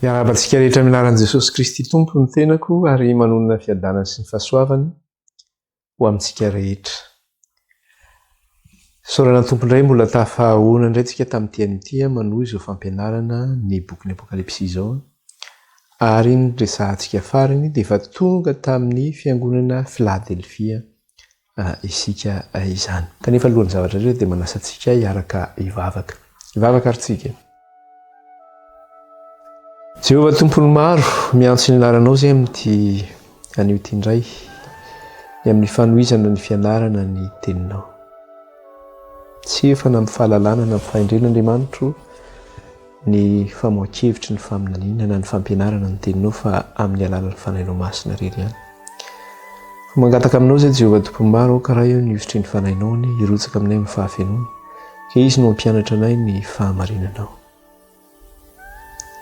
Miarahaba antsika rehetra amin'ny anaran'i Jesosy Kristy Tompo ny tenako ary manonona fiadanana sy ny fahasoavany ho amintsika rehetra. Isaorana ny Tompo indray mbola tafahaona indray tsika tamin'ity anio ity manohy izao fampianarana ny bokin'ny Apokalypsy izao. Ary ny resahantsika farany dia efa tonga tamin'ny fiangonana Filadelfia isika izany. Kanefa alohan'ny zavatra rehetra dia manasa antsika hiaraka hivavaka. Hivavaka ary tsika. Jehovah Tompon'ny maro, miantso ny anaranao izay amin'ity anio ity indray, ny amin'ny fanohizana ny fianarana ny teninao. Tsy efa na amin'ny fahalalana na amin'ny fahendrena Andriamanitro, ny famohan-kevitry ny faminaniana na ny fampianarana ny teninao fa amin'ny alalan'ny Fanahinao Masina irery ihany. Fa mangataka aminao izay Jehovah Tompon'ny maro aoka Ray eo ny hosotry ny Fanahinao anie hirotsaka aminay amin'ny fahafenoany, ka Izy no hampianatra anay ny fahamarinanao.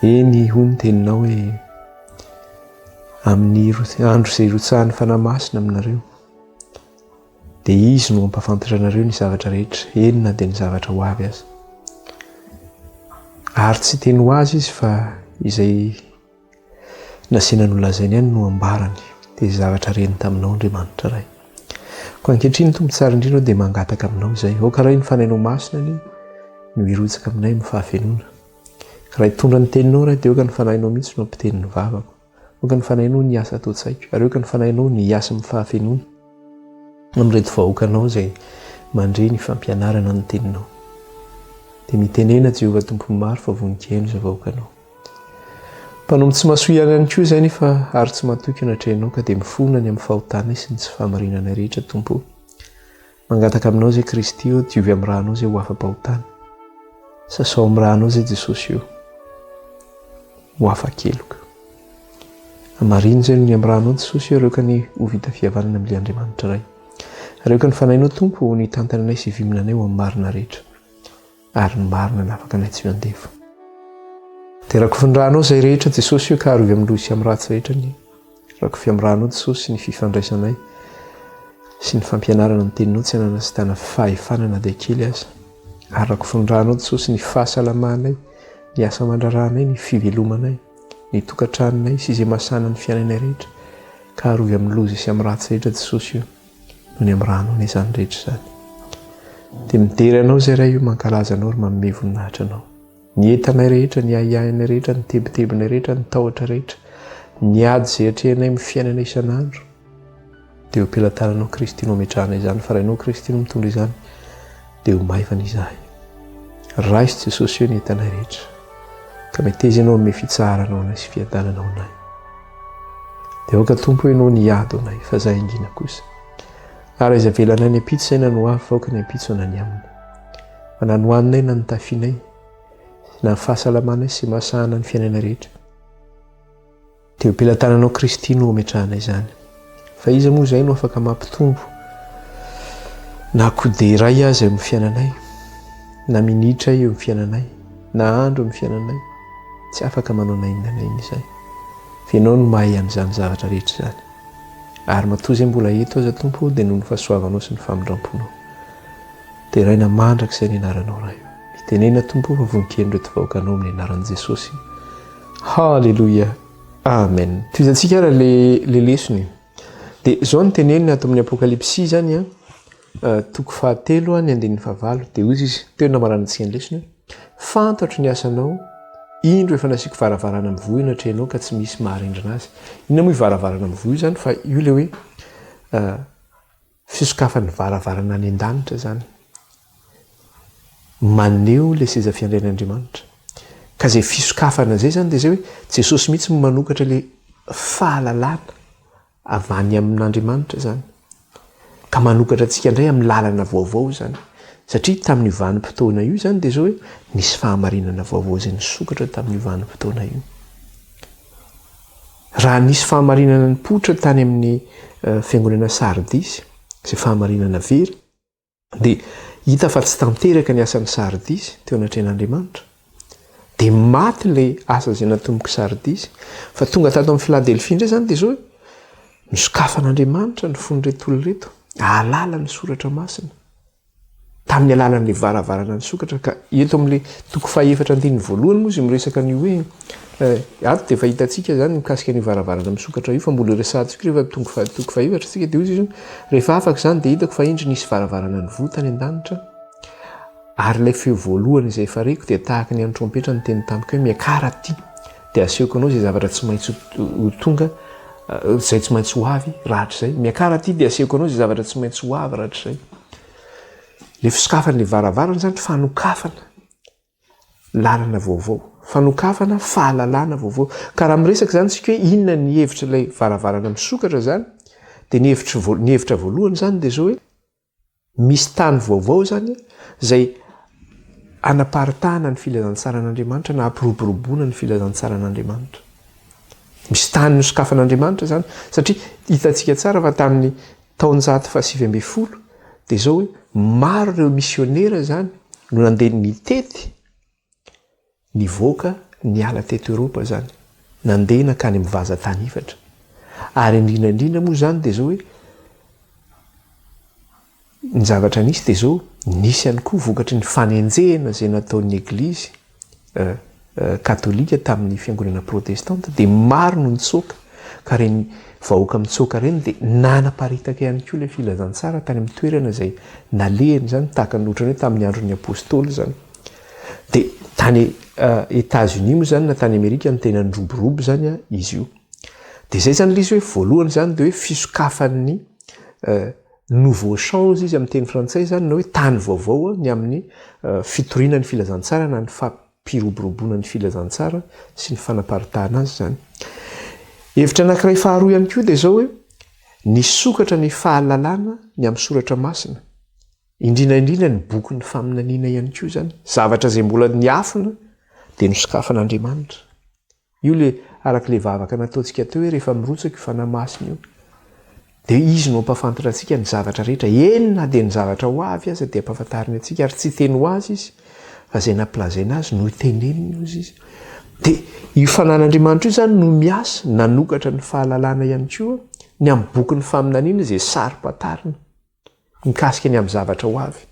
Eny, hoy ny teninao hoe, amin'ny andro izay hirotsahan'ny Fanahy Masina aminareo, Dia Izy no hampahafantatra anareo ny zavatra rehetra, eny na dia ny zavatra ho avy aza. Ary tsy teny ho azy izy fa izay nasiana nolazainy ihany no ambarany, dia zavatra reny taminao Andriamanitra Ray. Koa ankehitriny Tompo tsara indrindra dia mangataka aminao izay. Aoka Ray ny Fanahinao Masina anie no hirotsaka aminay amin'ny fahafenoana. Ka raha hitondra ny teninao Ray dia aoka ny Fanahinao mihitsy no hampiteny ny vavako. Aoka ny Fanahinao ny hiasa ato an-tsaiko, ary aoka ny Fanahinao ny hiasa amin'ny fahafenoana amin'ireto vahoakanao izay mandre ny fampianarana ny Teninao. Dia mitenena Jehovah Tompon'ny maro fa vonon-kiheno izay vahoakanao. Mpanompo tsy mahasoa ihany ihany koa izay nefa ary tsy matoky eo anatrehanao ka dia mifona ny amin'ny fahotanay sy ny tsy fahamarinanay rehetra Tompo o. Mangataka aminao izay Kristy o, diovy amin'ny rànao izay ho afa-pahotana. Sasao amin'ny rànao izay Jesosy o, ho afa-keloka. Hamarino izay noho ny amin'ny rànao Jesosy o, areoka ny ho vita fihavanana amin'ilay Andriamanitra Ray. Areoka ny Fanahinao Tompo o, ny hitantana anay sy hivimina anay ho amin'ny marina rehetra. Ary ny marina nanafaka anay tsy ho andevo. Dia rakofy ny rànao izay rehetra Jesosy o ka arovy amin'ny loza sy amin'ny ratsy rehetra anie. Rakofy amin'ny rànao Jesosy ny fifandraisanay sy ny fampianarana ny teninao tsy hanana sy tana fahefana na dia kely aza. Ary rakofy ny rànao Jesosy ny fahasalamanay, ny asa aman-draharahanay, ny fivelomanay, ny tokantranonay sy izay mahasahana ny fiainanay rehetra ka arovy amin'ny loza sy amin'ny ratsy rehetra Jesosy o. Noho ny amin'ny ranao anie izany rehetra izany. Dia midera anao izay Ray o, mankalaza anao ary manome voninahitra anao. Ny entanay rehetra, ny ahiahinay rehetra, ny tebitebinay rehetra, ny tahotra rehetra, ny ady izay atrehinay amin'ny fiainana isan'andro, dia eo am-pelatananao Kristy no ametrahana izany, fa raha ianao Kristy no mitondra izany, dia ho maivana izahay. Raiso Jesosy eo ny entanay rehetra, ka meteza ianao hanome fitsaharana ho anay sy fiadanana ho anay. Dia aoka Tompo ianao ny hiady ho anay, fa izahay hangina kosa. Ary aiza avelanay ny ampitso izay na ny ho avy, fa aoka ny ampitso na ny aminy. Fa na ny hohaninay na ny tafianay, na ny fahasalamanay sy mahasahana ny fiainanay rehetra, Dia eo am-pelatananao Kristy no ametrahana izany. Fa iza moa izay no afaka mampitombo na kodia iray aza eo amin'ny fiainanay, na minitra eo amin'ny fiainanay, na andro eo amin'ny fiainanay? Tsy afaka manao na inona na inona izay. Fa Ianao no mahay an'izany zavatra rehetra izany. Ary matoa izay mbola eto aza Tompo dia noho ny fahasoavanao sy ny famindram-ponao. Deraina mandrakizay ny anaranao Ray. Mitenena Tompo fa vonon-keno ireto vahoakanao amin'ny anaran'i Jesosy. Haleloia! Amen! Tohizantsika ary le le lesona e. Dia izao no teneniny ato amin'ny Apokalypsy izany an, toko fahatelo ny andininy fahavalo. Dia hoy izy, teo no namaranantsika ny lesona hoe, Fantatro ny asanao, indro efa nasiako varavarana mivoha io natrehinao ka tsy misy maharendrina azy. Inona moa io varavarana mivoha io izany fa io ilay hoe Fisokafan'ny varavarana any an-danitra izany. Maneho ilay seza fiandrian'Andriamanitra. Ka izay fisokafana izay izany dia izay hoe Jesosy mihitsy no manokatra ilay fahalalana avy any amin'Andriamanitra izany. Ka manokatra antsika indray amin'ny lalana vaovao izany. Satria tamin'io vanim-potoana io izany dia izao hoe nisy fahamarinana vaovao izay nisokatra tamin'io vanim-potoana io. Raha nisy fahamarinana nipoitra tany amin'ny fiangonana Sardisy, izay fahamarinana very, dia hita fa tsy tanteraka ny asan'ny Sardisy teo anatrehan'Andriamanitra. Dia maty ilay asa izay natombok'i Sardisy. Fa tonga tato amin'ny Filadelfia indray izany dia izao hoe, nosokafan'Andriamanitra ny fon'ireto olona ireto, hahalala ny soratra masina. tamin'ny alalan'ilay varavarana nisokatra ka eto amin'ilay toko fahefatra andininy voalohany moa izy miresaka an'io hoe Ato dia efa hitantsika izany mikasika an'io varavarana misokatra io fa mbola resahantsika rehefa tonga faha toko fahefatra isika dia hoy izy rehefa afaka izany dia hitako fa indro nisy varavarana nivoha tany an-danitra ary ilay feo voalohany izay efa reko dia tahaka ny an'ny trompetra niteny tamiko hoe miakara aty dia asehoko anao izay zavatra tsy maintsy ho tonga izay tsy maintsy ho avy rahatrizay miakara aty dia asehoko anao izay zavatra tsy maintsy ho avy rahatrizay le fisokafan'ilay varavarana izany fanokafana lalana vaovao, fanokafana fahalalana vaovao. Ka raha miresaka izany isika hoe inona ny hevitr'ilay varavarana misokatra izany, dia ny hevitry voa- ny hevitra voalohany izany dia izao hoe misy tany vaovao izany izay anaparitahana ny filazantsaran'Andriamanitra na ampiroboroboana ny filazantsaran'Andriamanitra. Misy tany nosokafan'Andriamanitra izany satria hitantsika tsara fa tamin'ny taonjato faha-19 dia izao hoe maro ireo misionera izany no nandeha nitety nivoaka niala teto Eoropa izany, nandeha nankany amin'ny vazan-tany efatra. Ary indrindra indrindra moa izany dia izao hoe ny zavatra nisy dia izao, nisy ihany koa vokatry ny fanenjehana izay nataon'ny Eglizy katolika tamin'ny fiangonana protestanta dia maro no nitsoaka ka ireny vahoaka mitsoaka ireny dia nanaparitaka ihany koa ilay filazantsara tany amin'ny toerana izay nalehany izany tahaka ny ohatran'ny hoe tamin'ny andron'ny apostoly izany. Dia tany États-Unis moa izany na tany Amerika no tena niroborobo izany izy io. Dia izay izany ilay izy hoe voalohany izany dia hoe fisokafan'ny nouveau champs izy amin'ny teny frantsay izany na hoe tany vaovao ny amin'ny fitoriana ny filazantsara na ny fampiroboroboana ny filazantsara sy ny fanaparitahana azy izany. Hevitra anankiray faharoa ihany koa dia izao hoe nisokatra ny fahalalana ny amin'ny soratra masina, indrindra indrindra ny bokin'ny faminaniana ihany koa izany, zavatra izay mbola niafina dia nosokafan'Andriamanitra. Io le araka le vavaka nataontsika teo hoe rehefa mirotsaka io Fanahy Masina io dia Izy no hampahafantatra antsika ny zavatra rehetra, eny na dia ny zavatra ho avy aza dia ampahafantariny antsika ary tsy hiteny ho azy Izy fa izay nampilazaina Azy no hiteneniny hozy Izy. Dia io Fanahin'Andriamanitra io izany no miasa nanokatra ny fahalalana ihany koa ny amin'ny bokin'ny faminaniana izay saro-pantarina. mikasika ny amin'ny zavatra ho avy.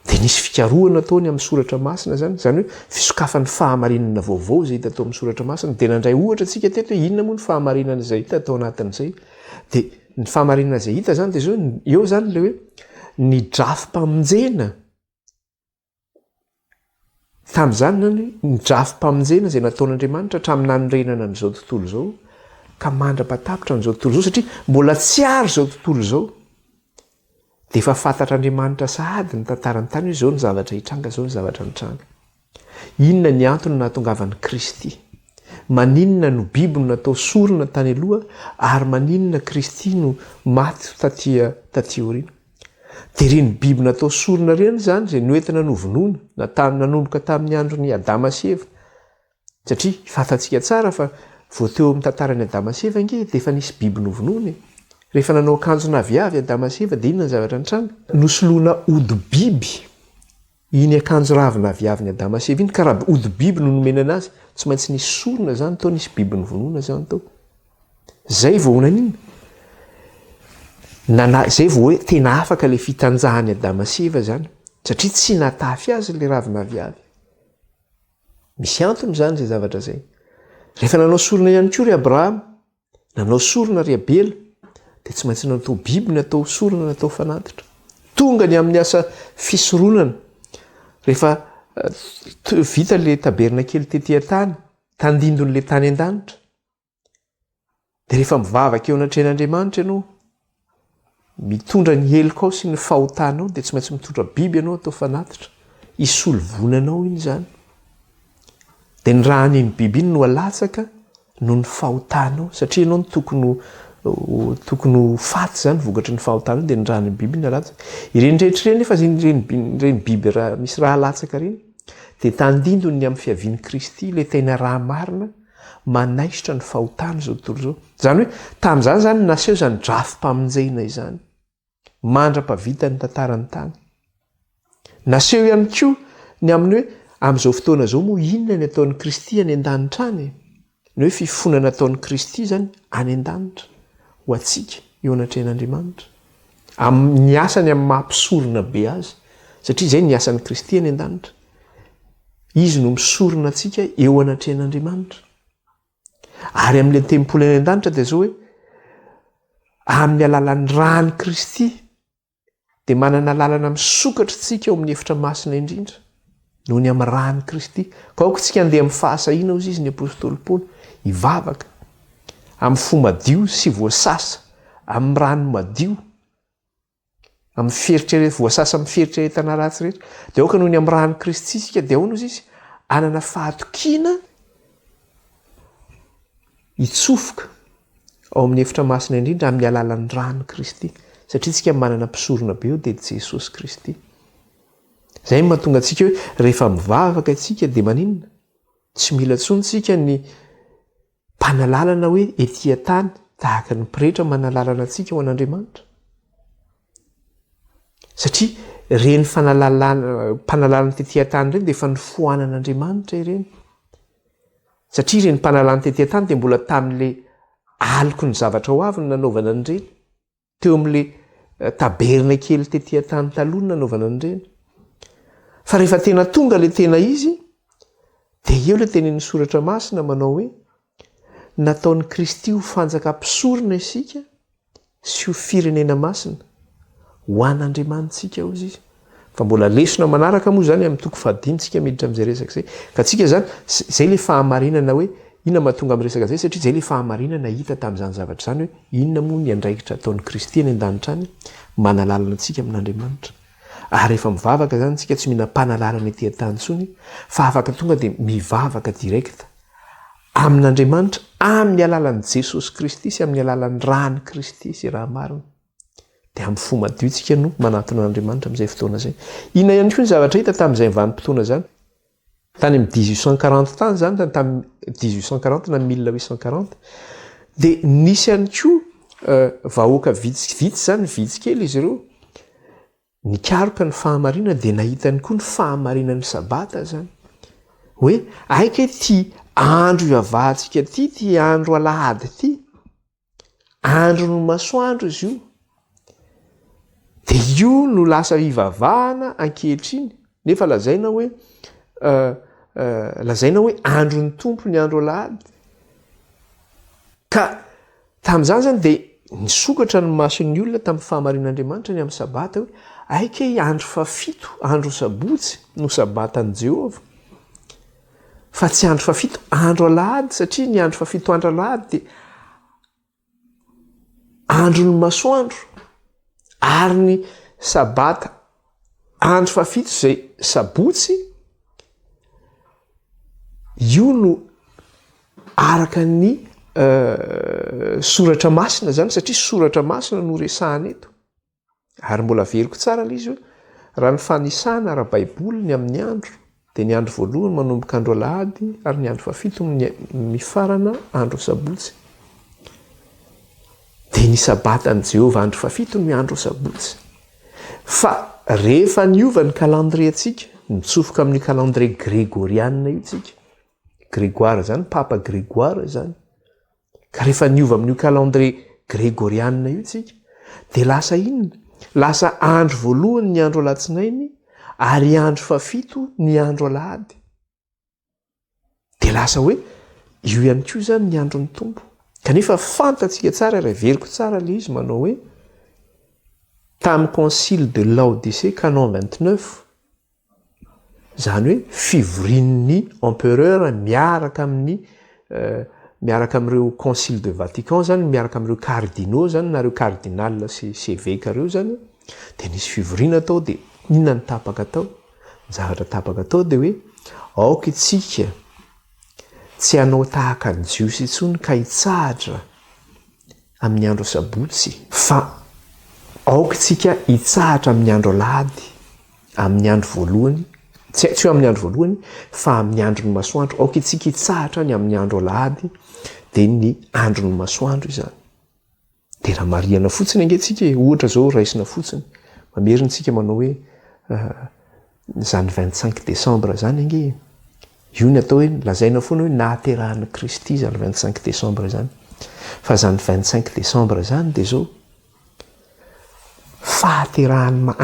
Dia nisy fikarohana atao ny amin'ny soratra masina izany, izany hoe fisokafan'ny fahamarinana vaovao izay hita tao amin'ny soratra masina. Dia nandray ohatra antsika teto hoe inona moa ny fahamarinana izay hita tao anatin'izay. Dia ny fahamarinana izay hita izany dia izao, eo izany ilay hoe ny drafi-pamonjena Tamin'izany izany, ny drafi-pamonjena izay nataon'Andriamanitra hatramin'ny nanorenana an'izao tontolo izao ka mandra-pahatapitra an'izao tontolo izao, satria mbola tsy ary izao tontolo izao, dia efa fantatr'Andriamanitra sahady ny tantaran'ny tany hoe izao ny zavatra hitranga, izao ny zavatra nitranga. Inona ny antony nahatongavan'i Kristy? Maninona no biby no natao sorona tany aloha ary maninona Kristy no maty taty taty aoriana? Dia ireny biby natao sorona ireny izany izay noentina novonoina, na tany nanomboka tamin'ny andron'i Adama sy Eva. Satria fantatsika tsara fa vao teo amin'ny tantaran'i Adama sy Eva ange dia efa nisy biby novonoina e. Rehefa nanao akanjon'aviavy Adama sy Eva dia inona ny zavatra nitranga? Nosoloina hodi-biby iny akanjo ravin'aviavin'i Adama sy Eva iny, ka raha hodi-biby no nomena anazy, tsy maintsy nisy sorona izany tao, nisy biby novonoina izany tao. Zay vao naninona? Nana, zay vao hoe tena afaka le fitanjahan'i Adama sy Eva zany, satria tsy natafy azy le ravin'aviavy. Misy antony zany zay zavatra zay. Rehefa nanao sorona ihany koa ry Abrahama, nanao sorona ry Abela, dia tsy maintsy natao biby natao sorona natao fanatitra. Tonga ny amin'ny asa fisoronana, rehefa eh, vita le tabernakely tety an-tany, tandindon'le tany an-danitra, Dia rehefa mivavaka eo anatrehan'Andriamanitra ianao, mitondra ny helokao sy ny fahotanao, dia tsy maintsy mitondra biby ianao atao fanatitra. Hisolo voina anao iny izany. Dia ny ràn'iny biby iny no alatsaka noho ny fahotanao, satria ianao no tokony ho tokony ho faty izany vokatry ny fahotanao, dia ny ràn'iny biby iny alatsaka. Ireny rehetra ireny nefa ireny ireny biby raha misy rà alatsaka ireny, dia tandindony ny amin'ny fiavian'i Kristy, ilay tena rà marina, manaisotra ny fahotana izao tontolo izao. Izany hoe tamin'izany izany naseho izany drafi-pamonjena izany mandra-pavita ny tantaran'ny tany. Naseho ihany koa ny amin'ny hoe amin'izao fotoana izao moa inona ny ataon'i Kristy any an-danitra any? Ny hoe fifonana ataon'i Kristy izany any an-danitra ho antsika eo anatrehan'Andriamanitra. Amin'ny asany amin'ny maha mpisorona be azy satria izay ny asan'i Kristy any an-danitra. Izy no misorona antsika eo anatrehan'Andriamanitra. Ary amin'ilay tempoly any an-danitra dia izao hoe amin'ny alalan'ny ran'i Kristy dia manana lalana misokatra isika ao amin'ny efitra masina indrindra noho ny amin'ny ran'i Kristy. Ka aoka isika handeha amin'ny fahasahiana hozy izy ny apostoly Paoly hivavaka amin'ny fo madio sy voasasa amin'ny rano madio amin'ny fieritreretana voasasa amin'ny fieritreretana ratsy rehetra. Dia aoka noho ny amin'ny ran'i Kristy isika dia ahoana hozy izy? Hanana fahatokiana hitsofoka ao amin'ny efitra masina indrindra amin'ny alalan'ny ran'i Kristy. Satria tsika manana mpisorona be eo dia Jesosy Kristy. Izay no mahatonga antsika hoe rehefa mivavaka isika dia maninona? Tsy mila intsony tsika ny mpanalalana hoe ety an-tany tahaka ny pretra manalalana antsika ho an'Andriamanitra. Satria ireny fanalalana mpanalalana tety an-tany ireny dia efa nofoanan'Andriamanitra ireny. Satria ireny mpanalalana tety an-tany dia mbola tamin'ilay aloky ny zavatra ho avy no nanaovana an'ireny. Teo amin'ilay taberna kely tety an-tany taloha no nanaovana an'ireny. Fa rehefa tena tonga ilay tena izy, dia eo ilay tenin'ny soratra masina manao hoe, nataon'i Kristy ho fanjaka mpisorona isika sy ho firenena masina ho an'Andriamanitsika, hozy izy. Fa mbola lesona manaraka moa izany amin'ny toko fahadimy tsika miditra amin'izay resaka izay. Ka tsika izany, izay ilay fahamarinana hoe inona mahatonga amin'ny resaka izay satria izay ilay fahamarinana hita tamin'izany zavatra izany hoe inona moa ny andraikitra ataon'i Kristy any an-danitra any manalalana antsika amin'Andriamanitra. Ary rehefa mivavaka izany tsika tsy mila mpanalalana ety an-tany intsony fa afaka tonga dia mivavaka direct amin'Andriamanitra amin'ny alalan'i Jesosy Kristy sy amin'ny alalan'ny ran'i Kristy izay raha marina. Dia amin'ny fo madio tsika no manatona an'Andriamanitra amin'izay fotoana izay. Inona ihany koa ny zavatra hita tamin'izay vanim-potoana izany? Tany amin'ny 1840 tany izany, tany tamin'ny 1840 na 1840, dia nisy ihany koa euh, vahoaka vitsy vitsy izany, vitsy kely izy ireo, nikaroka ny fahamarinana dia nahita ihany koa ny fahamarinan'ny sabata izany. Hoe aika ity andro iavahantsika ity, ity andro alahady ity, Andron'ny masoandro izy io. Dia io no lasa ivavahana ankehitriny, nefa lazaina hoe lazaina hoe andron'ny Tompo ny andro alahady. Ka tamin'izany izany dia nisokatra ny mason'ny olona tamin'ny fahamarinan'Andriamanitra ny amin'ny sabata hoe ay kay andro fahafito, andro sabotsy no sabatan'i Jehovah. Fa tsy andro fahafito andro alahady satria ny andro fahafito andro alahady dia andron'ny masoandro ary ny sabata andro fahafito izay sabotsy io no araka ny eh, soratra masina zany satria soratra masina no resahana eto Ary mbola averiko tsara ilay izy hoe, raha ny fanisana ara-baiboly ny amin'ny andro, dia ny andro voalohany manomboka andro alahady ary ny andro fahafito mifarana andro sabotsy. Dia ny sabatan'i Jehovah andro fahafito ny andro sabotsy. Fa rehefa niova ny calendrier-ntsika, nitsofoka amin'ny calendrier gregoriana io tsika, Grégoire izany, Papa Grégoire izany, Ka rehefa niova amin'io calendrier gregoriana io tsika dia lasa inona? Lasa andro voalohany ny andro alatsinainy ary andro fahafito ny andro alahady. Dia lasa hoe io ihany koa izany ny andron'ny Tompo. Kanefa fantatsika tsara ary averiko tsara ilay izy manao hoe tamin'ny concile de Laodicée canon 29 Izany hoe fivorian'ny empereur miaraka amin'ny miaraka amin'ireo concile de Vatican zany, miaraka amin'ireo cardinaux zany na ireo cardinal sy sy eveka ireo zany, dia nisy fivoriana tao dia inona ny tapaka tao? Ny zavatra tapaka tao dia hoe aoka isika tsy hanao tahaka ny Jiosy intsony ka hitsahatra amin'ny andro asabotsy, fa aoka isika hitsahatra amin'ny andro alahady, amin'ny andro voalohany, tsy tsy hoe amin'ny andro voalohany, fa amin'ny andron'ny masoandro, aoka isika hitsahatra ny amin'ny andro alahady, dia ny andron'ny masoandro izany. Dia raha marihana fotsiny ange tsika e, ohatra izao raisina fotsiny, mamerina isika manao hoe Izany 25 décembre izany ange e! Io ny atao hoe lazaina foana hoe nahaterahan'i Kristy izany 25 décembre izany. Fa izany 25 décembre izany dia izao, fahaterahan'ny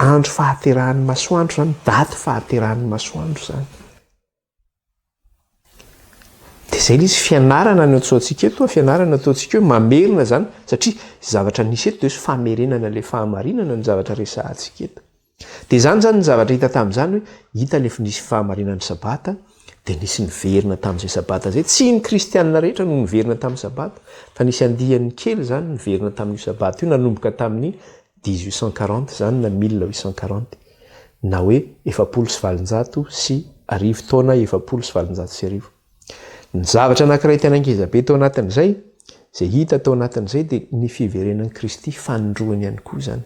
Andro fahaterahan'ny masoandro izany, daty fahaterahan'ny masoandro izany. Dia izay ilay izy, fianarana no antsointsika eto, fianarana ataontsika hoe mamerina izany, satria zavatra nisy eto dia hoe famerenana ilay fahamarinana ny zavatra resahantsika eto. Dia izany izany ny zavatra hita tamin'izany hoe hita ilay nisy fahamarinan'ny sabata, dia nisy niverina tamin'izay sabata izay. Tsy ny kristianina rehetra no niverina tamin'ny sabata, fa nisy andiany kely izany niverina tamin'io sabata io nanomboka tamin'ny 1840 izany na 1840 na hoe 1840 taona 1840. Ny zavatra anankiray tena ngeza be tao anatin'izay, izay hita tao anatin'izay dia ny fiverenan'i Kristy fanindroany ihany koa izany.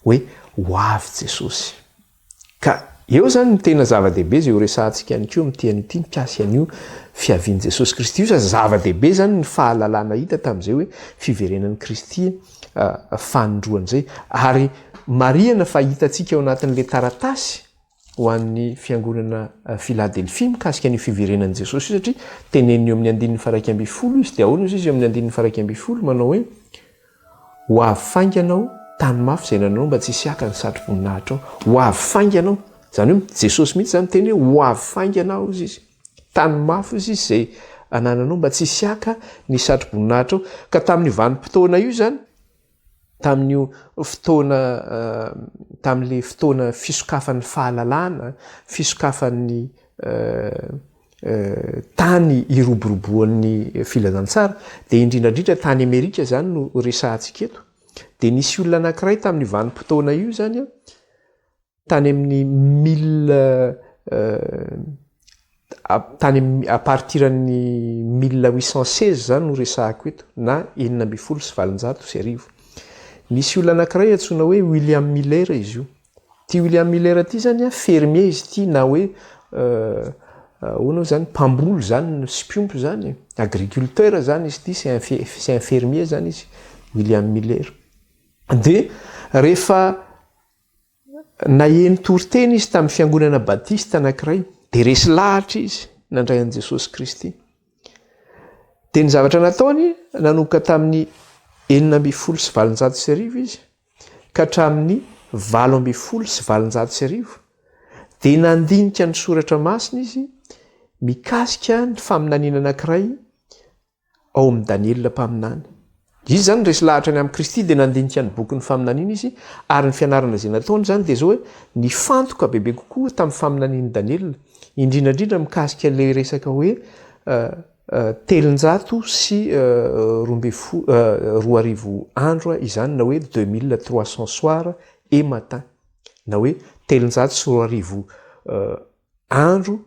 Hoe ho avy Jesosy. Ka eo izany ny tena zava-dehibe izay horesahantsika ihany koa amin'ity anio ity mikasika an'io fiavian'i Jesosy Kristy io. Zava-dehibe izany ny fahalalana hita tamin'izay hoe fiverenan'i Kristy fanindroany izay. Ary marihana fa hitantsika ao anatin'ilay taratasy ho an'ny fiangonana Filadelfia mikasika an'io fiverenan'i Jesosy io satria teneniny eo amin'ny andininy faha-11 izy dia ahoana izy eo amin'ny andininy faha-11 manao hoe Ho avy faingana aho, tany mafy izay nanao mba tsy hisy haka ny satroboninahitra ao. Ho avy faingana aho. Izany hoe Jesosy mihitsy izany miteny hoe ho avy faingana aho hozy izy. Tany mafy hozy izy izay anananao mba tsy hisy haka ny satroboninahitra ao. Ka tamin'io vanim-potoana io izany, tamin'io fotoana tamin'ilay fotoana fisokafan'ny fahalalana, fisokafan'ny tany iroboroboan'ny filazantsara, dia indrindra indrindra tany Amerika izany no resahantsika eto, dia nisy olona anankiray tamin'io vanim-potoana io izany an, tany amin'ny mille tany amin'ny à partir an'ny 1816 izany no resahako eto na 1816. Nisy olona anankiray antsoina hoe William Miller izy io. Ity William Miller ity zany an, fermier izy ity na hoe ahoana zany, mpamboly zany sy mpiompy zany e, agriculteur zany izy ity, c'est un c'est un fermier zany izy, William Miller. Dia rehefa naheno toriteny izy tamin'ny fiangonana batista anankiray, dia resy lahatra izy nandray an'i Jesosy Kristy. Dia ny zavatra nataony, nanomboka tamin'ny 1816 izy, ka hatramin'ny 1818 dia nandinika ny soratra masina izy mikasika ny faminaniana anankiray ao amin'i Daniela mpaminany. Izy izany resy lahatra ny amin'i Kristy dia nandinika ny bokin'ny faminaniana izy ary ny fianarana izay nataony izany dia izao hoe nifantoka bebe kokoa tamin'ny faminanian'i Daniela, indrindra indrindra mikasika ilay resaka hoe 2003 andro izany na hoe 2300 soir et matin na hoe 2300 andro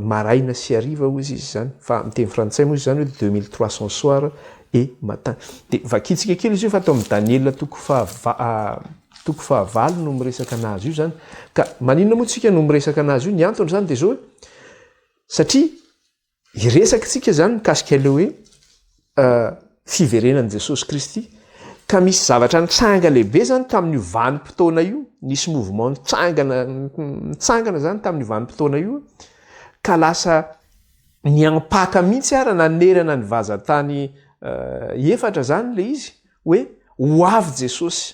maraina sy hariva hozy izy izany fa amin'ny teny frantsay moa izy izany hoe 2300 soir et matin. Dia vakintsika kely izy io fa ato amin'ny Daniela toko faha toko fahavalo no miresaka anazy io izany. Ka maninona moa tsika no miresaka anazy io? Ny antony izany dia izao hoe satria Hiresaka isika izany mikasika ilay hoe fiverenan'i Jesosy Kristy. Ka misy zavatra nitranga lehibe izany tamin'io vanim-potoana io, nisy mouvement nitsangana nitsangana izany tamin'io vanim-potoana io, ka lasa niampaka mihitsy ara nanerana ny vazan-tany efatra izany ilay izy hoe ho avy Jesosy.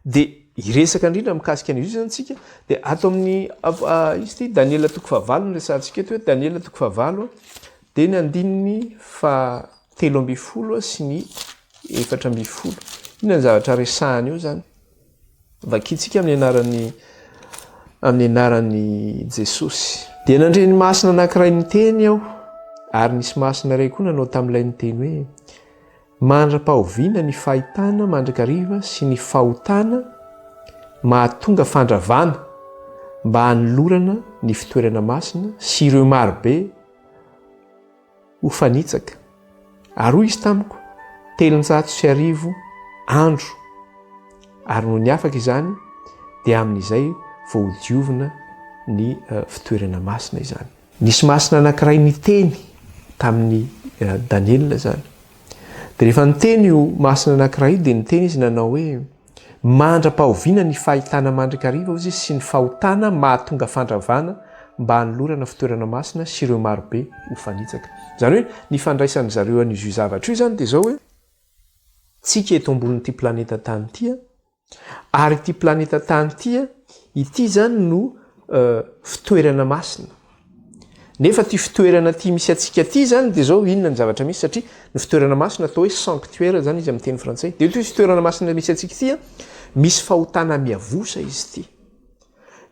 Dia hiresaka indrindra mikasika an'izy io izany tsika, dia ato amin'ny izy ity Daniela toko fahavalo no resahantsika eto hoe Daniela toko fahavalo dia ny andininy faha 13 sy ny 14. Inona ny zavatra resahany eo izany? Vakintsika amin'ny anaran'ny amin'ny anaran'i Jesosy. Dia nandre ny masina anankiray niteny aho, ary nisy masina iray koa nanao tamin'ilay niteny hoe, Mandra-pahoviana ny fahitana mandrakariva sy ny fahotana mahatonga fandravana mba hanolorana ny fitoerana masina sy ireo marobe ho fanitsaka? Ary hoy izy tamiko, 1300 andro, ary nony afaka izany dia amin'izay vao hodiovina ny fitoerana masina izany. Nisy masina anankiray niteny tamin'i Daniela izany. Dia rehefa niteny io masina anankiray io dia niteny izy nanao hoe, Mandra-pahoviana ny fahitana mandrakariva hozy izy sy ny fahotana mahatonga fandravana mba hanolorana fitoerana masina sy ireo marobe ho fanitsaka. Izany hoe ny fandraisan-dry zareo an'izy io zavatra io izany dia izao hoe, tsika eto ambonin'ity planeta tany ity an, Ary ity planeta tany ity, ity izany no fitoerana masina. Nefa ity fitoerana ity misy antsika ity izany dia izao inona ny zavatra misy satria ny fitoerana masina atao hoe sanctuaire izany izy amin'ny teny frantsay. Dia ity fitoerana masina misy antsika ity, misy fahotana miavosa izy ity.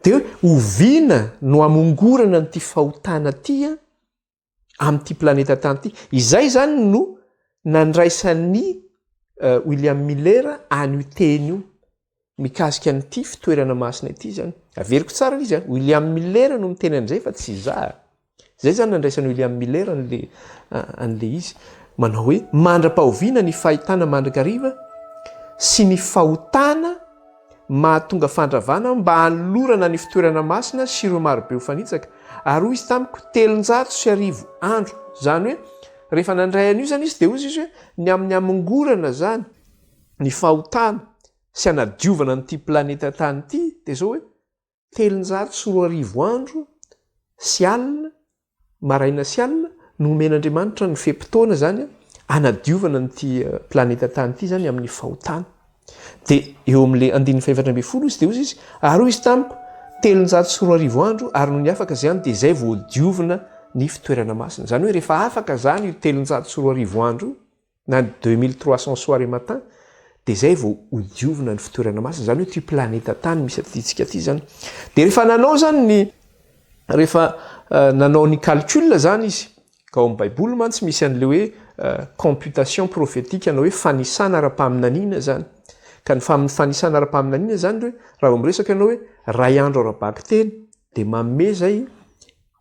Dia hoe oviana no hamongorana an'ity fahotana ity amin'ity planeta tany ity. Izay izany no nandraisan'i William Miller an'io teny io mikasika an'ity fitoerana masina ity izany. Averiko tsara ilay izy a, William Miller no miteny an'izay fa tsy izaho. Izay izany nandraisan'i William Miller an'le an'le izy. Manao hoe mandra-pahoviana ny fahitana mandrakariva sy ny fahotana mahatonga fandravana mba hanolorana ny fitoerana masina sy ireo marobe ho fanitsaka. Ary hoy izy tamiko, 1300 andro. Izany hoe, rehefa nandray an'io izany izy, dia hoy izy hoe, ny amin'ny hamongorana izany ny fahotana sy hanadiovana an'ity planeta tany ity, dia izao hoe, 2300 andro sy alina, maraina sy alina, no omen'Andriamanitra ny fe-potoana izany hanadiovana an'ity planeta tany ity izany amin'ny fahotana. Dia eo amin'ilay andininy fahefatra ambin'ny folo izy dia hoy izy, ary hoy izy tamiko, 2300 andro, ary nony afaka izany dia izay vao diovina ny fitoerana masina. Izany hoe rehefa afaka izany io 2300 andro io, na 2300 soir et matin, dia izay vao ho diovina ny fitoerana masina, izany hoe ity planeta tany misy antsika ity izany. Dia rehefa nanao izany ny, rehefa nanao ny calcul izany izy, ka ao amin'ny baiboly mantsy misy an'ilay hoe computation prophétique na hoe fanisana ara-paminaniana izany. Ka ny fanisana ara-paminaniana izany hoe raha vao miresaka ianao hoe ray andro ara-bakiteny dia manome izay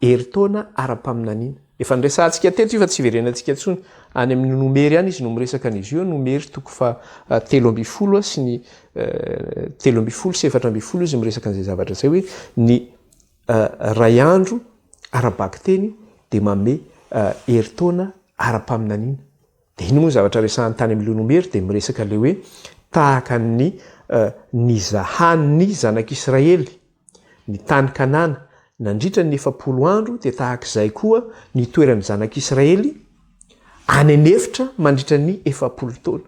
herintaona ara-paminaniana. Efa niresahantsika teto io fa tsy hiverenantsika intsony. Any amin'ny Nomery any izy no miresaka an'izy io, Nomery toko faha 13 sy ny 13 sy 14 izy miresaka an'izay zavatra izay hoe ny ray andro ara-bakiteny dia manome herintaona ara-paminaniana. Dia inona moa ny zavatra resahany tany amin'ny Nomery dia miresaka ilay hoe tahaka ny nizahan'ny zanak'Israely ny tany Kanana nandritra ny 40 andro dia tahaka izay koa ny toeran'ny zanak'Israely any an'efitra mandritra ny 40 taona.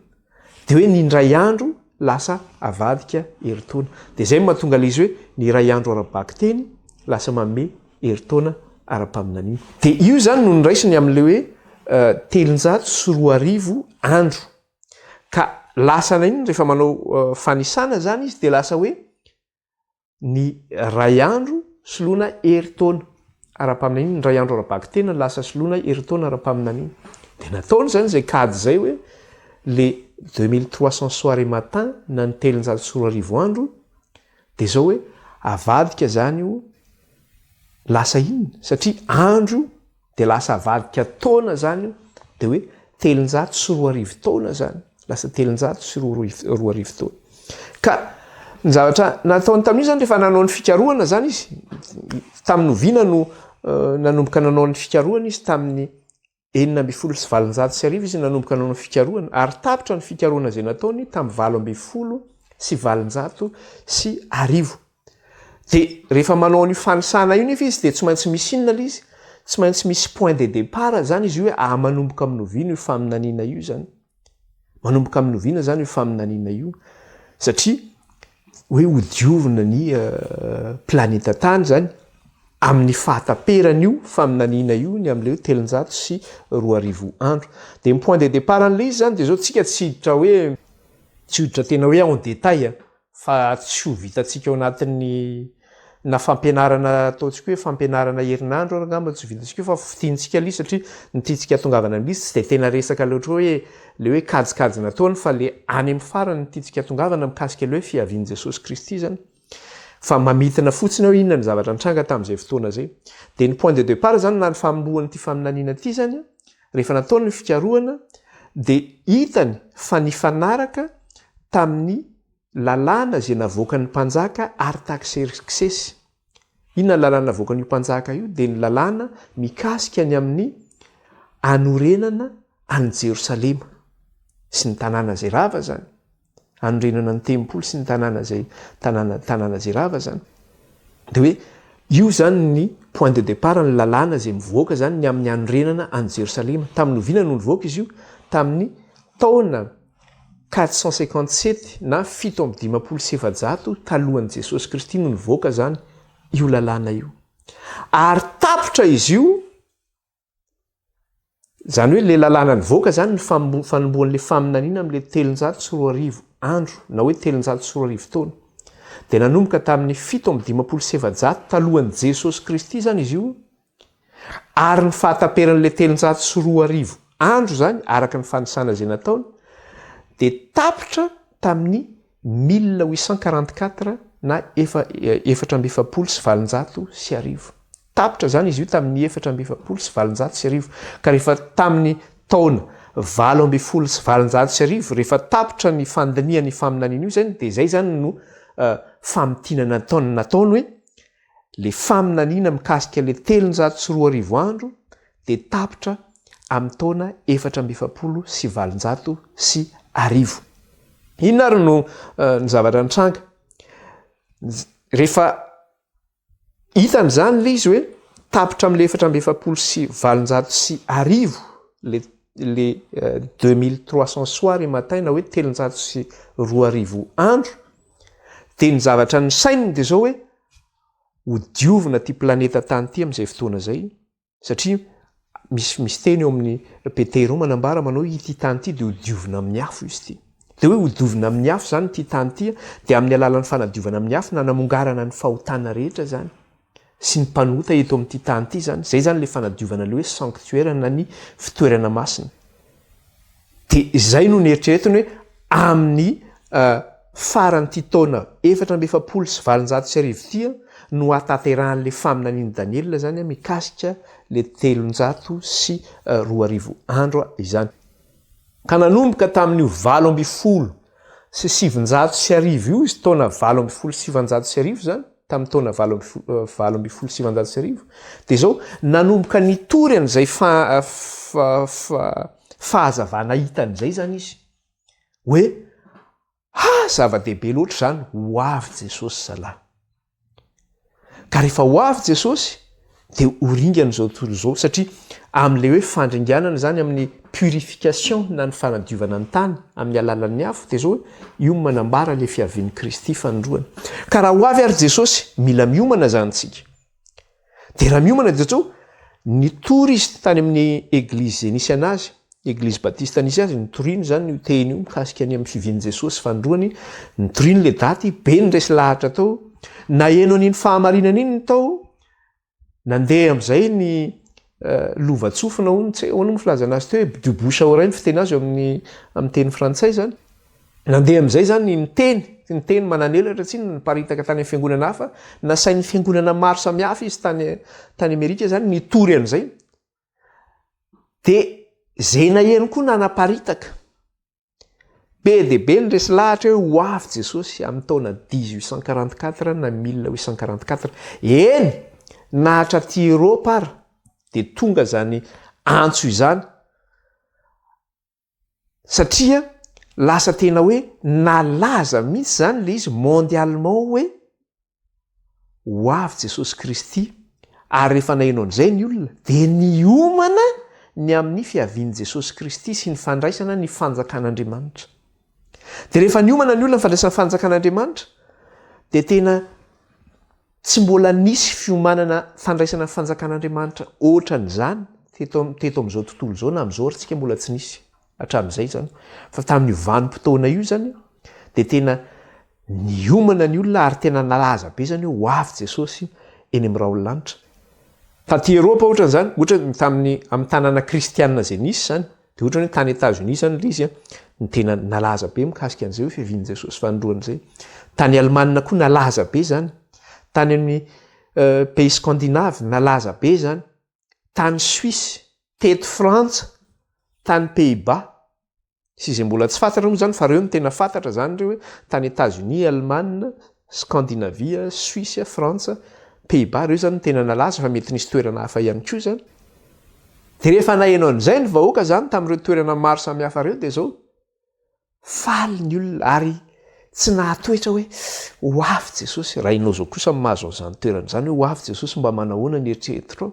Dia hoe ny indray andro lasa avadika herintaona. Dia izay no mahatonga ilay izy hoe ny iray andro ara-bakiteny lasa manome herintaona ara-paminaniana. Dia io izany no noraisiny amin'ilay hoe 2300 andro. Ka lasa iny rehefa manao fanisana izany izy dia lasa hoe ny ray andro soloina herintaona ara-paminaniana, ny ray andro ara-bakiteny lasa soloina herintaona ara-paminaniana. Dia nataony izany izay kajy izay hoe le 2300 soir et matin na ny 2300 andro dia izao hoe avadika izany io lasa inona satria andro Dia lasa avadika taona zany io, dia hoe 2300 taona zany, lasa 2300 taona. Ka ny zavatra nataony tamin'io zany rehefa nanao ny fikarohana zany izy, tamin'ny oviana no nanomboka nanao ny fikarohana izy, tamin'ny 1816 izy nanomboka nanao ny fikarohana, ary tapitra ny fikarohana izay nataony tamin'ny 1818. Dia rehefa manao an'io fanisana io nefa izy dia tsy maintsy misy inona ilay izy? Tsy maintsy misy point de départ zany izy io hoe ah manomboka amin'ny oviana io faminaniana io zany. Manomboka amin'ny oviana zany io faminaniana io. Satria hoe hodiovina ny planeta tany zany amin'ny fahataperan'io faminaniana io ny amin'ilay hoe 2300 andro. Dia ny point de départ an'ilay izy zany dia zao tsika tsy hiditra hoe tsy hiditra tena hoe en détail Fa tsy ho vitantsika ao anatin'ny na fampianarana ataontsika hoe fampianarana herinandro ary angamba tsy ho vitantsika io fa fintinitsika aloha satria ny tiantsika hatongavana amin'izy tsy dia tena resaka loatra hoe le hoe kajikajy nataony fa le any amin'ny farany ny tiantsika hatongavana mikasika le hoe fiavian'i Jesosy Kristy izany. Fa mamintina fotsiny aho inona ny zavatra nitranga tamin'izay fotoana izay. Dia ny point de départ izany na ny fanombohan'ity faminaniana ity izany rehefa nataony ny fikarohana dia hitany fa nifanaraka tamin'ny lalàna izay navoakan'ny mpanjaka Artakserksesy. Inona ny lalàna navoakan'io mpanjaka io? Dia ny lalàna mikasika ny amin'ny hanorenana an'i Jerosalema sy ny tanàna izay rava izany. Hanorenana ny tempoly sy ny tanàna izay tanàna tanàna izay rava izany. Dia hoe io izany ny point de départ ny lalàna izay mivoaka izany ny amin'ny hanorenana an'i Jerosalema. Tamin'ny oviana no nivoaka izy io? Tamin'ny taona. 457 na 457 talohan'i Jesosy Kristy no nivoaka izany io lalàna io. Ary tapitra izy io, izany hoe ilay lalàna nivoaka izany ny fanombohan'ilay faminaniana amin'ilay 2300 andro na hoe 2300 taona. Dia nanomboka tamin'ny 457 talohan'i Jesosy Kristy izany izy io, Ary ny fahataperan'ilay 2300 andro izany, araka ny fanisana izay nataony, dia tapitra tamin'ny 1844 na efa, 1844. Tapitra izany izy io tamin'ny 1844. Ka rehefa tamin'ny taona 1818, rehefa tapitra ny fandinihana io faminaniana io izany, dia izay izany no famintinana nataony, nataony hoe, Le faminaniana mikasika le 2300 andro dia tapitra amin'ny taona 1844. Inona ary no ny zavatra nitranga? Rehefa hitany izany le izy hoe tapitra amin'le 1844 le le 2300 soir et matin na hoe 2300 andro dia ny zavatra nisaininy dia izao hoe ho diovina ity planeta tany ity amin'izay fotoana izay satria misy misy teny eo amin'ny Petera eo manambara manao hoe ity tany ity dia ho diovina amin'ny afo izy ity. Dia hoe ho diovina amin'ny afo izany ity tany ity dia amin'ny alalan'ny fanadiovana amin'ny afo nanamongarana ny fahotana rehetra izany sy ny mpanota eto amin'ity tany ity izany. Izay izany ilay fanadiovana ilay hoe sanctuaire na ny fitoerana masina. Dia izay no neritreretiny hoe amin'ny faran'ity taona 1844 ity no hahatanterahan'ilay faminanian'i Daniela izany mikasika ilay 2300 andro izany. Ka nanomboka tamin'io 1918 io izy, taona 1918 izany, tamin'ny taona 1918, dia izao, nanomboka nitory an'izay fahazavana hitany izay izany izy, hoe, ha, zava-dehibe loatra izany, ho avy Jesosy zalahy. Ka rehefa ho avy Jesosy dia ho ringana izao tontolo izao satria amin'ilay hoe fandringanana izany amin'ny purification na ny fanadiovana ny tany amin'ny alalan'ny afo dia izao hoe io no manambara ilay fiavian'i Kristy fanindroany. Ka raha ho avy ary Jesosy, mila miomana izany tsika. Dia raha miomana dia zao, nitory izy tany amin'ny eglizy izay nisy anazy, eglizy batista nisy azy, nitoriany izany io teny io mikasika ny amin'ny fivian'i Jesosy fanindroany, nitoriany ilay daty, be ny resy lahatra tao, naheno an'iny fahamarinana iny ny tao, nandeha amin'izay ny lovantsofina hono, tsy hay ahoana moa filazana azy teo hoe du bouche à oreille ny fiteny azy eo amin'ny amin'ny teny frantsay izany. Nandeha amin'izay izany ny teny, ny teny manan'elatra tsinona, niparitaka tany amin'ny fiangonana hafa, nasain'ny fiangonana maro samihafa izy tany tany Amerika izany nitory an'izay. Dia izay naheno koa nanaparitaka. Be dia be ny resy lahatra hoe ho avy Jesosy amin'ny taona 1844 na 1844. Eny, na hatraty Eropa ara dia tonga izany antso izany. Satria lasa tena hoe nalaza mihitsy zany le izy mondialement hoe ho avy Jesosy Kristy ary rehefa naheno an'izay ny olona dia niomana ny amin'ny fiavian'i Jesosy Kristy sy ny fandraisana ny fanjakan'Andriamanitra. Dia rehefa niomana ny olona ny fandraisana ny fanjakan'Andriamanitra dia tena tsy mbola nisy fiomanana fandraisana ny fanjakan'Andriamanitra ohatran'izany teto teto amin'izao tontolo izao na amin'izao ary tsika mbola tsy nisy hatramin'izay izany fa tamin'io vanim-potoana io izany dia tena niomana ny olona ary tena nalaza be izany hoe ho avy Jesosy eny amin'ny rahon'ny lanitra. Taty Eropa ohatran'izany, ohatra tamin'ny amin'ny tanàna kristianina izay nisy izany, Dia ohatrany hoe tany Etazonia izany ilay izy no tena nalaza be mikasika an'izay hoe fiavian'i Jesosy fanindroany izay. Tany Alemana koa nalaza be izany. Tany amin'ny pays scandinave nalaza be izany. Tany Suisse, teto Frantsa, tany Pays-Bas. Sy izay mbola tsy fantatra moa izany fa ireo no tena fantatra izany ireo hoe tany Etazonia, Alemana, Scandinavie, Suisse, Frantsa, Pays-Bas, ireo izany no tena nalaza fa mety nisy toerana hafa ihany koa izany. Dia rehefa naheno an'izay ny vahoaka izany tamin'ireo toerana maro samihafa ireo dia izao, faly ny olona ary tsy nahatohitra hoe ho avy Jesosy. Raha ianao izao kosa no mahazo an'izany toerana izany hoe ho avy Jesosy mba manahoana ny eritreritrao?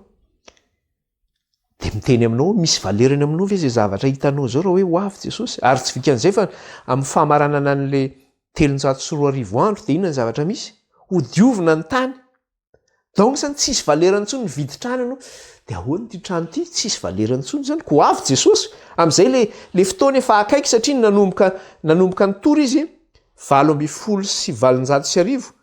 Dia miteny aminao aho, misy valerany aminao ve izay zavatra hitanao izao raha hoe ho avy Jesosy? Ary tsy vitan'izay fa amin'ny famaranana an'ilay 2300 andro dia inona ny zavatra misy? Hodiovina ny tany. Donc zany tsisy valerany intsony ny vidy trano ianao. Dia ahoana ity trano ity? Tsisy valerany intsony zany. Koa ho avy Jesosy. Amin'izay le le fotoana efa akaiky satria nanomboka nanomboka nitory izy 1818.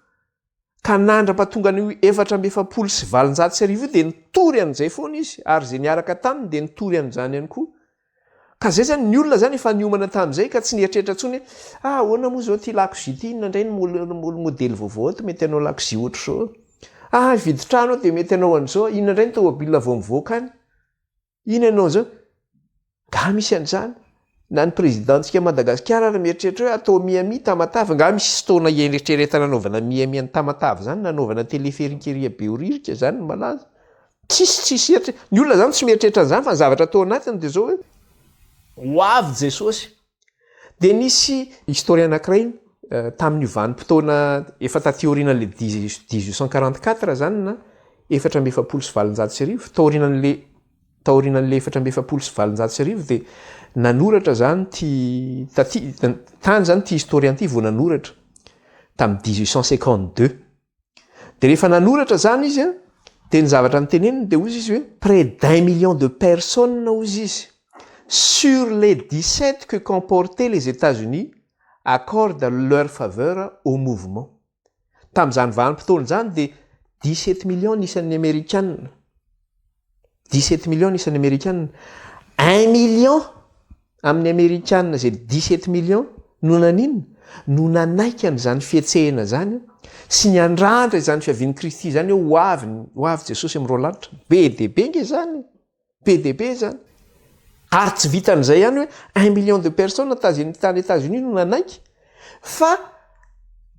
Ka nandra-pahatonga an'io 1844 io dia nitory an'izay foana izy ary izay niaraka taminy dia nitory an'izany ihany koa. Ka izay izany, ny olona izany efa niomana tamin'izay ka tsy nieritreritra intsony hoe ah ahoana moa izao ity lakozia ity, inona indray ny modely vaovao ato mety hanao lakozia ohatr'izao. Ah hividy trano aho dia mety hanao an'izao, inona indray ny tômôbila vao mivoaka any. Ina ianao zao? Nga misy an'izany? Na ny président-tsika Madagasikara ary mieritreritra hoe atao Miami Tamatave, nga misy fotoana hieritreretana anaovana Miami an'i Tamatave zany, nanaovana téléphérique ery Behoririka zany no malaza. Tsisy tsisy eritre-, ny olona zany tsy mieritreritra an'izany fa ny zavatra atao anatiny dia zao hoe ho avy Jesosy. Dia nisy historien anankiray tamin'io vanim-potoana efa taty aorianan'ilay 1844 izany na 1844, taorianan'ilay taorianan'ilay 1844 dia nanoratra izany ity taty tany izany ity historien ity vao nanoratra tamin'ny 1852. Dia rehefa nanoratra izany izy an, dia ny zavatra noteneniny dia hozy izy hoe près d'un million de personnes hozy izy sur les 17 que comportaient les Etats-Unis accordent leur faveur au mouvement. Tamin'izany vanim-potoana izany dia 17 millions ny isan'ny Amerikana. 17 millions ny isan'ny Amerikana. Un million amin'ny Amerikana izay 17 millions no naninona? No nanaiky an'izany fihetsehana izany sy niandrandra izany fiavian'i Kristy izany hoe ho avy, ho avy Jesosy amin'ny roa lanitra. Be dia be nge izany e! Be dia be izany. Ary tsy vitan'izay ihany hoe un million de personnes tany tany États-Unis no nanaiky fa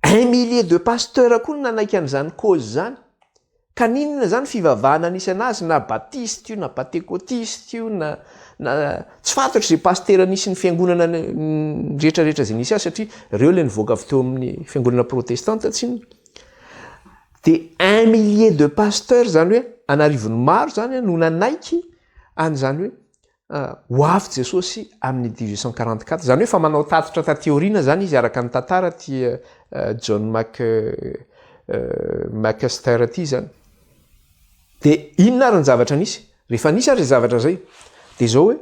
un millier de pasteurs koa no nanaiky an'izany cause izany. Ka n'inona izany fivavahana nisy anazy na batista io na patekotista io na na tsy fantatro izay pasitera nisy ny fiangonana rehetra rehetra izay nisy azy satria ireo ilay nivoaka avy teo amin'ny fiangonana protestanta tsinona. Dia un millier de pasteurs izany hoe an'arivony maro izany no nanaiky an'izany hoe Ho avy Jesosy amin'ny 1844, izany hoe efa manao tatitra taty aoriana izany izy araka ny tantara ity John Mac McAster ity izany. Dia inona ary ny zavatra nisy? Rehefa nisy ary izay zavatra izay, dia izao hoe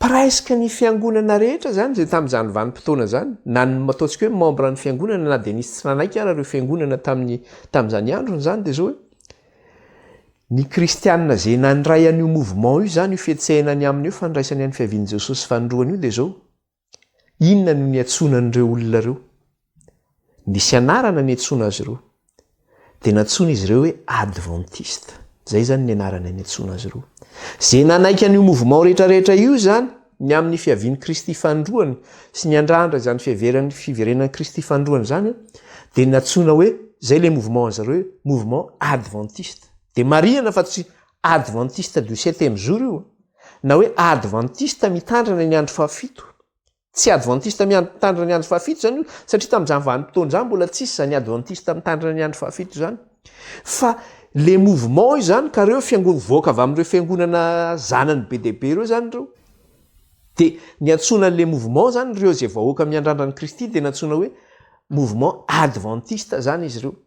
presque ny fiangonana rehetra izany izay tamin'izany vanim-potoana izany, na ny ataontsika hoe membre ny fiangonana na dia nisy tsy nanaiky ara ireo fiangonana tamin'ny tamin'izany androny izany dia izao hoe Ny kristianina izay nandray an'io mouvement io izany, io fihetsehana ny aminy io, fandraisany an'ny fiavian'i Jesosy fanindroany io dia izao, inona no niantsoana an'ireo olona ireo? Nisy anarana niantsoana azy ireo. Dia nantsoina izy ireo hoe adventiste. Izay izany ny anarana niantsoana azy ireo. Izay nanaiky an'io mouvement rehetra rehetra io izany, ny amin'ny fiavian'i Kristy fanindroany sy niandrandra izany fiheveran'ny fiverenan'i Kristy fanindroany izany, dia nantsoina hoe, izay ilay mouvement an-zareo hoe mouvement adventiste. Dia marihana fa tsy adventiste du septième jour io, na hoe adventiste mitandrina ny andro fahafito. Tsy adventiste mitandrina ny andro fahafito izany io, satria tamin'izany vanim-potoana izany mbola tsisy izany adventiste mitandrina ny andro fahafito izany. Fa le mouvement io izany, ka ireo fiangonana, mivoaka avy amin'ireo fiangonana zanany be dia be ireo izany ireo. Dia niantsoana an'ilay mouvement izany ireo izay vahoaka miandrandra an'i Kristy dia nantsoina hoe mouvement adventiste izany izy ireo.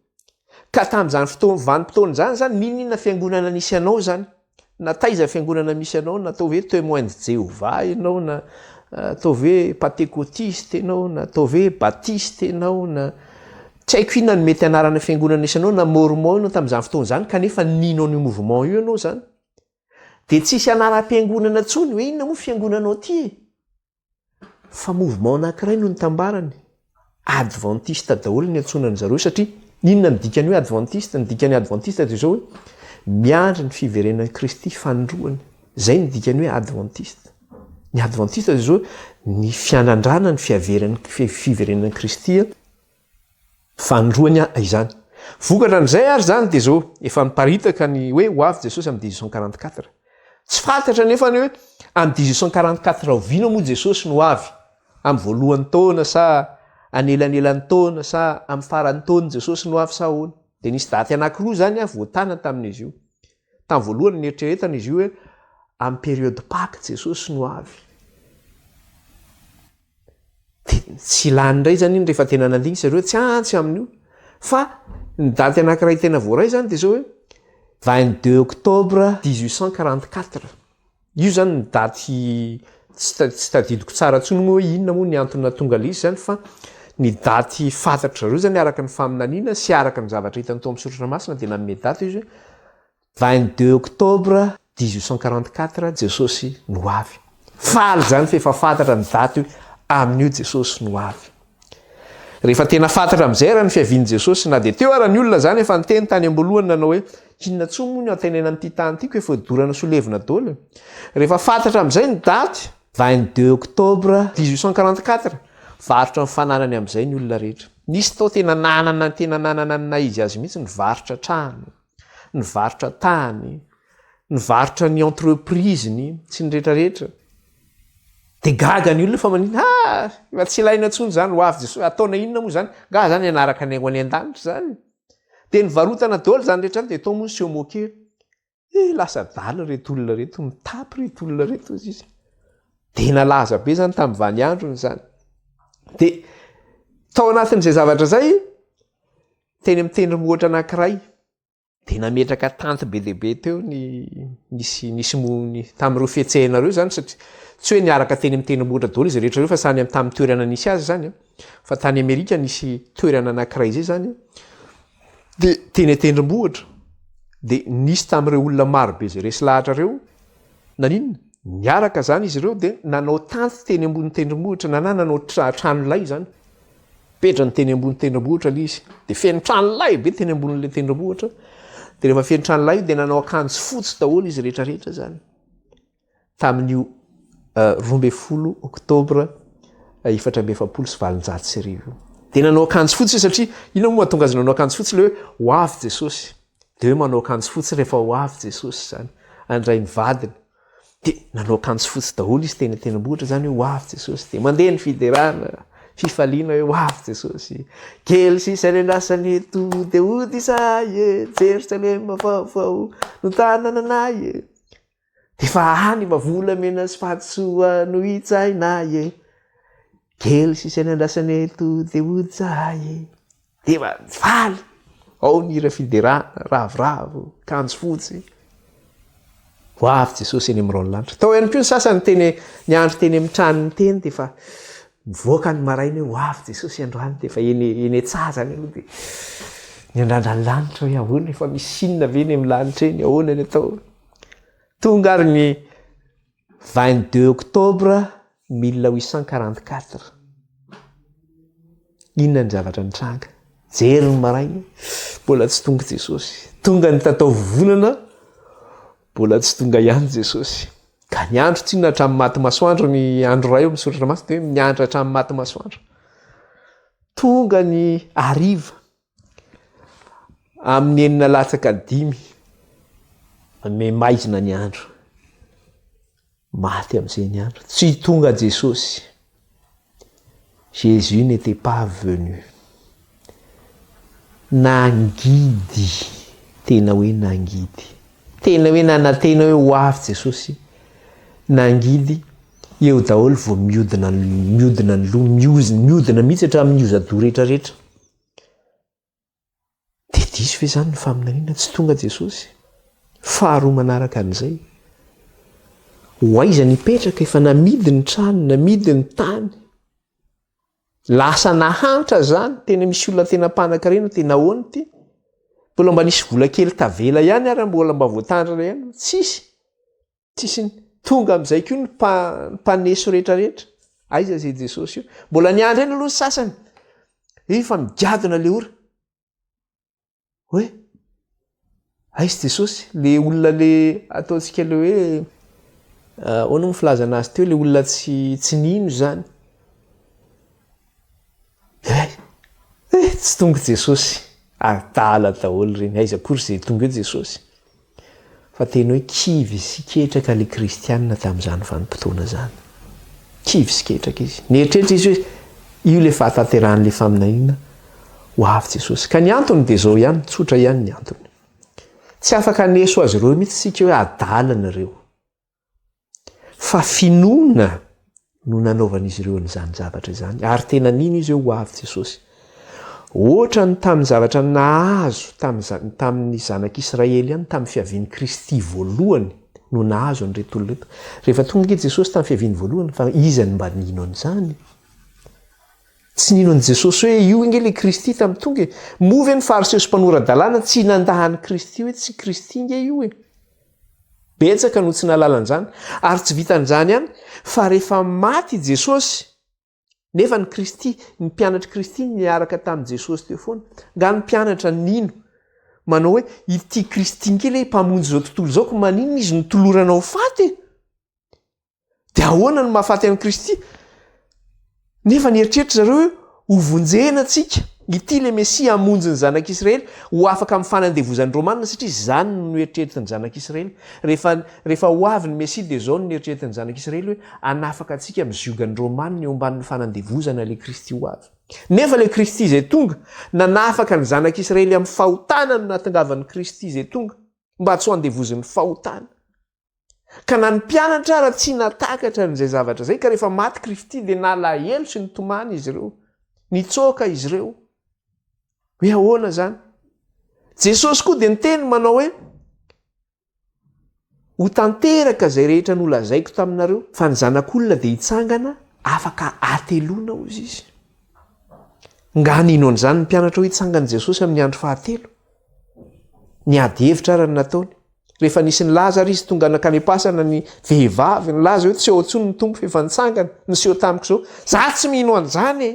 Ka tamin'izany fotoana vanim-potoana izany izany n'inon'inona fiangonana nisy anao izany, na taiza fiangonana misy anao, na ataovy hoe Témoin de Jéhovah ianao, na ataovy hoe Pantekotiste ianao, na ataovy hoe Batiste ianao, na tsy haiko inona no mety anarana fiangonana nisy anao, na Mormon ianao tamin'izany fotoana izany kanefa nino an'io mouvement io ianao izany. Dia tsisy anaram-piangonana intsony hoe inona moa fiangonanao ity e? Fa mouvement anankiray no nitambarany. Adventiste daholo ny antsoina an-dry zareo satria inona ny dikan'ny hoe adventiste? Ny dikan'ny adventiste dia izao hoe miandry ny fiverenan'i Kristy fanindroany. Izay ny dikan'ny hoe adventiste. Ny adventiste dia izao hoe ny fiandrandràna ny fiaveran'ny fiverenan'i Kristy Fanindroany izany. Vokatra an'izay ary izany dia izao, efa niparitaka ny hoe ho avy Jesosy amin'ny 1844. Tsy fantatra anefa ny hoe amin'ny 1844 rahoviana moa Jesosy no avy? Amin'ny voalohan'ny taona sa anelanelan'ny taona sa amin'ny faran'ny taona Jesosy no avy sa ahoana? Dia nisy daty anankiroa izany voatana tamin'izy io. Tamin'ny voalohany nieritreretana izy io hoe amin'ny période Pâques Jesosy no avy. Dia tsy lany indray izany iny rehefa tena nandinika zareo tsy antsy amin'io. Fa ny daty anankiray tena voaray izany dia izao hoe 22 octobre 1844. Io izany ny daty tsy tadidiko tsara intsony moa hoe inona moa ny antony nahatonga ilay izy izany fa ny daty fantatry zareo izany araka ny faminaniana sy araka ny zavatra hitany tao amin'ny soratra masina dia nanome daty izy hoe 22 octobre 1844 Jesosy no avy. Faly izany fa efa fantatra ny daty hoe amin'io Jesosy no avy. Rehefa tena fantatra amin'izay ara ny fiavian'i Jesosy, na dia teo ara ny olona izany efa niteny tany am-boalohany nanao hoe inona intsony moa no antenaina amin'ity tany ity ko efa hodorana sy holevina daholo. Rehefa fantatra amin'izay ny daty, 22 octobre 1844, varotra ny fananany amin'izay ny olona rehetra. Nisy tao tena nanana tena nanana ny naha izy azy mihitsy nivarotra trano. nivarotra tany, nivarotra ny entreprise-ny sy ny rehetra rehetra. Dia gaga ny olona fa maninona, ah, efa tsy ilaina intsony izany, ho avy Jesosy, ataona inona moa izany, angaha izany hanaraka ny ho any an-danitra izany? Dia nivarotana daholo izany rehetra izany, dia tao moa ny se moquer. Eh, lasa adala ireto olona ireto, mitapy ireto olona ireto hozy izy. Dia nalaza be izany tamin'ny vany androny izany. Dia tao anatin'izay zavatra izay, Teny amin'ny tendrombohitra anankiray dia nametraka tanty be dia be teo ny nisy nisy mo- tamin'ireo fihetsehana ireo izany satria tsy hoe niaraka teny amin'ny tendrombohitra daholo izy rehetra ireo fa samy tamin'ny toerana nisy azy izany an, fa tany Amerika nisy toerana anankiray izay izany an, dia teny an-tendrombohitra dia nisy tamin'ireo olona maro be izay resy lahatra ireo, naninona? Niaraka izany izy ireo dia nanao tanty teny ambony tendrombohitra na nanao tranolay izany. Petrany teny ambony tendrombohitra ilay izy. Dia feno tranolay be teny ambonin'ilay tendrombohitra. Dia rehefa feno tranolay io dia nanao akanjo fotsy daholo izy rehetrarehetra izany. Tamin'io 12 oktobra 1844 io. Dia nanao akanjo fotsy izy satria inona moa mahatonga azy nanao akanjo fotsy ilay hoe ho avy Jesosy. Dia hoe manao akanjo fotsy rehefa ho avy Jesosy izany. Handray ny vadiny. Dia nanao akanjo fotsy daholo izy teny an-tendrombohitra izany hoe ho avy Jesosy. Dia mandeha ny fiderana, fifaliana hoe ho avy Jesosy. Kely sisa ny andrasana eto, dia hody izahay e, Jerosalema vaovao no tanànanay e. Dia efa any mba volamena sy vatosoa no hitsainay e. Kely sisa ny andrasana eto, dia hody izahay e. Dia faly, ao ny hira fiderana, ravoravo, akanjo fotsy. Ho avy Jesosy eny amin'ny rahon'ny lanitra. Tao ihany koa ny sasany teny niandry teny amin'ny tranony teny dia efa mivoaka ny maraina hoe ho avy Jesosy androany dia efa eny eny an-tsaha zany aloha dia niandrandra ny lanitra hoe ahoana efa misy inona ve eny amin'ny lanitra eny, ahoana ny atao. Tonga ary ny 22 octobre 1844. Inona ny zavatra nitranga? Jery ny maraina, mbola tsy tonga Jesosy. Tonga ny tatao vovonana, mbola tsy tonga ihany Jesosy. Ka niandry tsinona hatramin'ny maty masoandro ny andro iray eo amin'ny soratra masina dia hoe miandry hatramin'ny maty masoandro. Tonga ny hariva, Amin'ny enina latsaka dimy, miha-maizina ny andro. Maty amin'izay ny andro. Tsy tonga Jesosy. Jésus n'était pas venu. Nangidy, tena hoe nangidy. Tena hoe nanantena hoe ho avy Jesosy. Nangidy, eo daholo vao miodina, miodina ny loha, miozina, miodina mihitsy hatramin'ny hoza-doha rehetrarehetra. Dia diso ve izany ny faminaniana? Tsy tonga Jesosy. Faharoa manaraka an'izay, ho aiza ny hipetraka? Efa namidy ny trano, namidy ny tany. Lasa nahantra izany, tena misy olona tena mpanankarena, tena ahoana ity? Mbola mba nisy vola kely tavela ihany ary mbola mba voatandrina ihany. Tsisy. Tsisy ny tonga amin'izay koa ny mpaneso rehetrarehetra. Aiza izay Jesosy io? Mbola niandry ela aloha ny sasany. Efa migadona le ora. Hoe aiza Jesosy? Le olona le ataontsika le hoe ahoana moa filazana azy teo le olona tsy tsy nino izany. Eh, eh, tsy tonga Jesosy. Adala daholo ireny. Aiza akory izay tonga eo Jesosy. Fa tena hoe kivy sy ketraka ilay kristianina tamin'izany vanim-potoana izany. Kivy sy ketraka izy. Nieritreritra izy hoe io ilay fahatanterahan'ilay faminaniana ho avy Jesosy. Ka ny antony dia izao ihany, tsotra ihany ny antony. Tsy afaka haneso azy ireo mihitsy isika hoe adala nareo. Fa finoana no nanaovan'izy ireo an'izany zavatra izany, ary tena nino izy hoe ho avy Jesosy. Ohatran'ny tamin'ny zavatra nahazo tamin'ny tamin'ny zanak'Israely ihany tamin'ny fiavian'i Kristy voalohany no nahazo an'ireto olona ireto. Rehefa tonga ange Jesosy tamin'ny fiaviany voalohany, fa iza no mba nino an'izany? Tsy nino an'i Jesosy hoe io ange ilay Kristy tamin'ny tonga e. Moa ve ny Fariseo sy mpanora-dalàna tsy nandà an'i Kristy hoe tsy Kristy ange io e? Betsaka no tsy nahalala an'izany. Ary tsy vitan'izany ihany, fa rehefa maty i Jesosy, nefa ny Kristy, ny mpianatr'i Kristy niaraka tamin'i Jesosy teo foana. Nga ny mpianatra nino, manao hoe ity Kristy nge ilay mpamonjy izao tontolo izao, ko maninona izy no tolorana ho faty e? Dia ahoana no mahafaty an'i Kristy? Nefa nieritreritra zareo hoe hovonjena antsika, ity ilay Mesia hamonjy ny zanak'Israely, ho afaka amin'ny fanandevozan'ny Romana, satria izany no noeritreretin'ny zanak'Israely. Rehefa, rehefa ho avy ny Mesia dia izao no noeritreretin'ny zanak'Israely hoe hanafaka antsika amin'ny ziogan'ny Romana eo ambanin'ny fanandevozana ilay Kristy ho avy. Nefa ilay Kristy izay tonga, nanafaka ny zanak'Israely amin'ny fahotana no nahatongavan'i Kristy izay tonga, mba tsy ho andevozin'ny fahotana. Ka na ny mpianatra ara tsy nahatakatra an'izay zavatra izay, ka rehefa maty Kristy dia nalahelo sy nitomany izy ireo. Nitsoaka izy ireo. Hoe ahoana izany? Jesosy koa dia niteny manao hoe, Ho tanteraka izay rehetra nolazaiko taminareo, fa ny Zanak'olona dia hitsangana afaka hateloana, hoy izy. Nga nino an'izany ny mpianatra hoe hitsangana Jesosy amin'ny andro fahatelo? Niady hevitra ara ny nataony. Rehefa nisy nilaza ary izy tonga nankany am-pasana ny vehivavy nilaza hoe tsy eo intsony ny Tompo fa efa nitsangana, niseho tamiko izao. Za tsy mino an'izany e!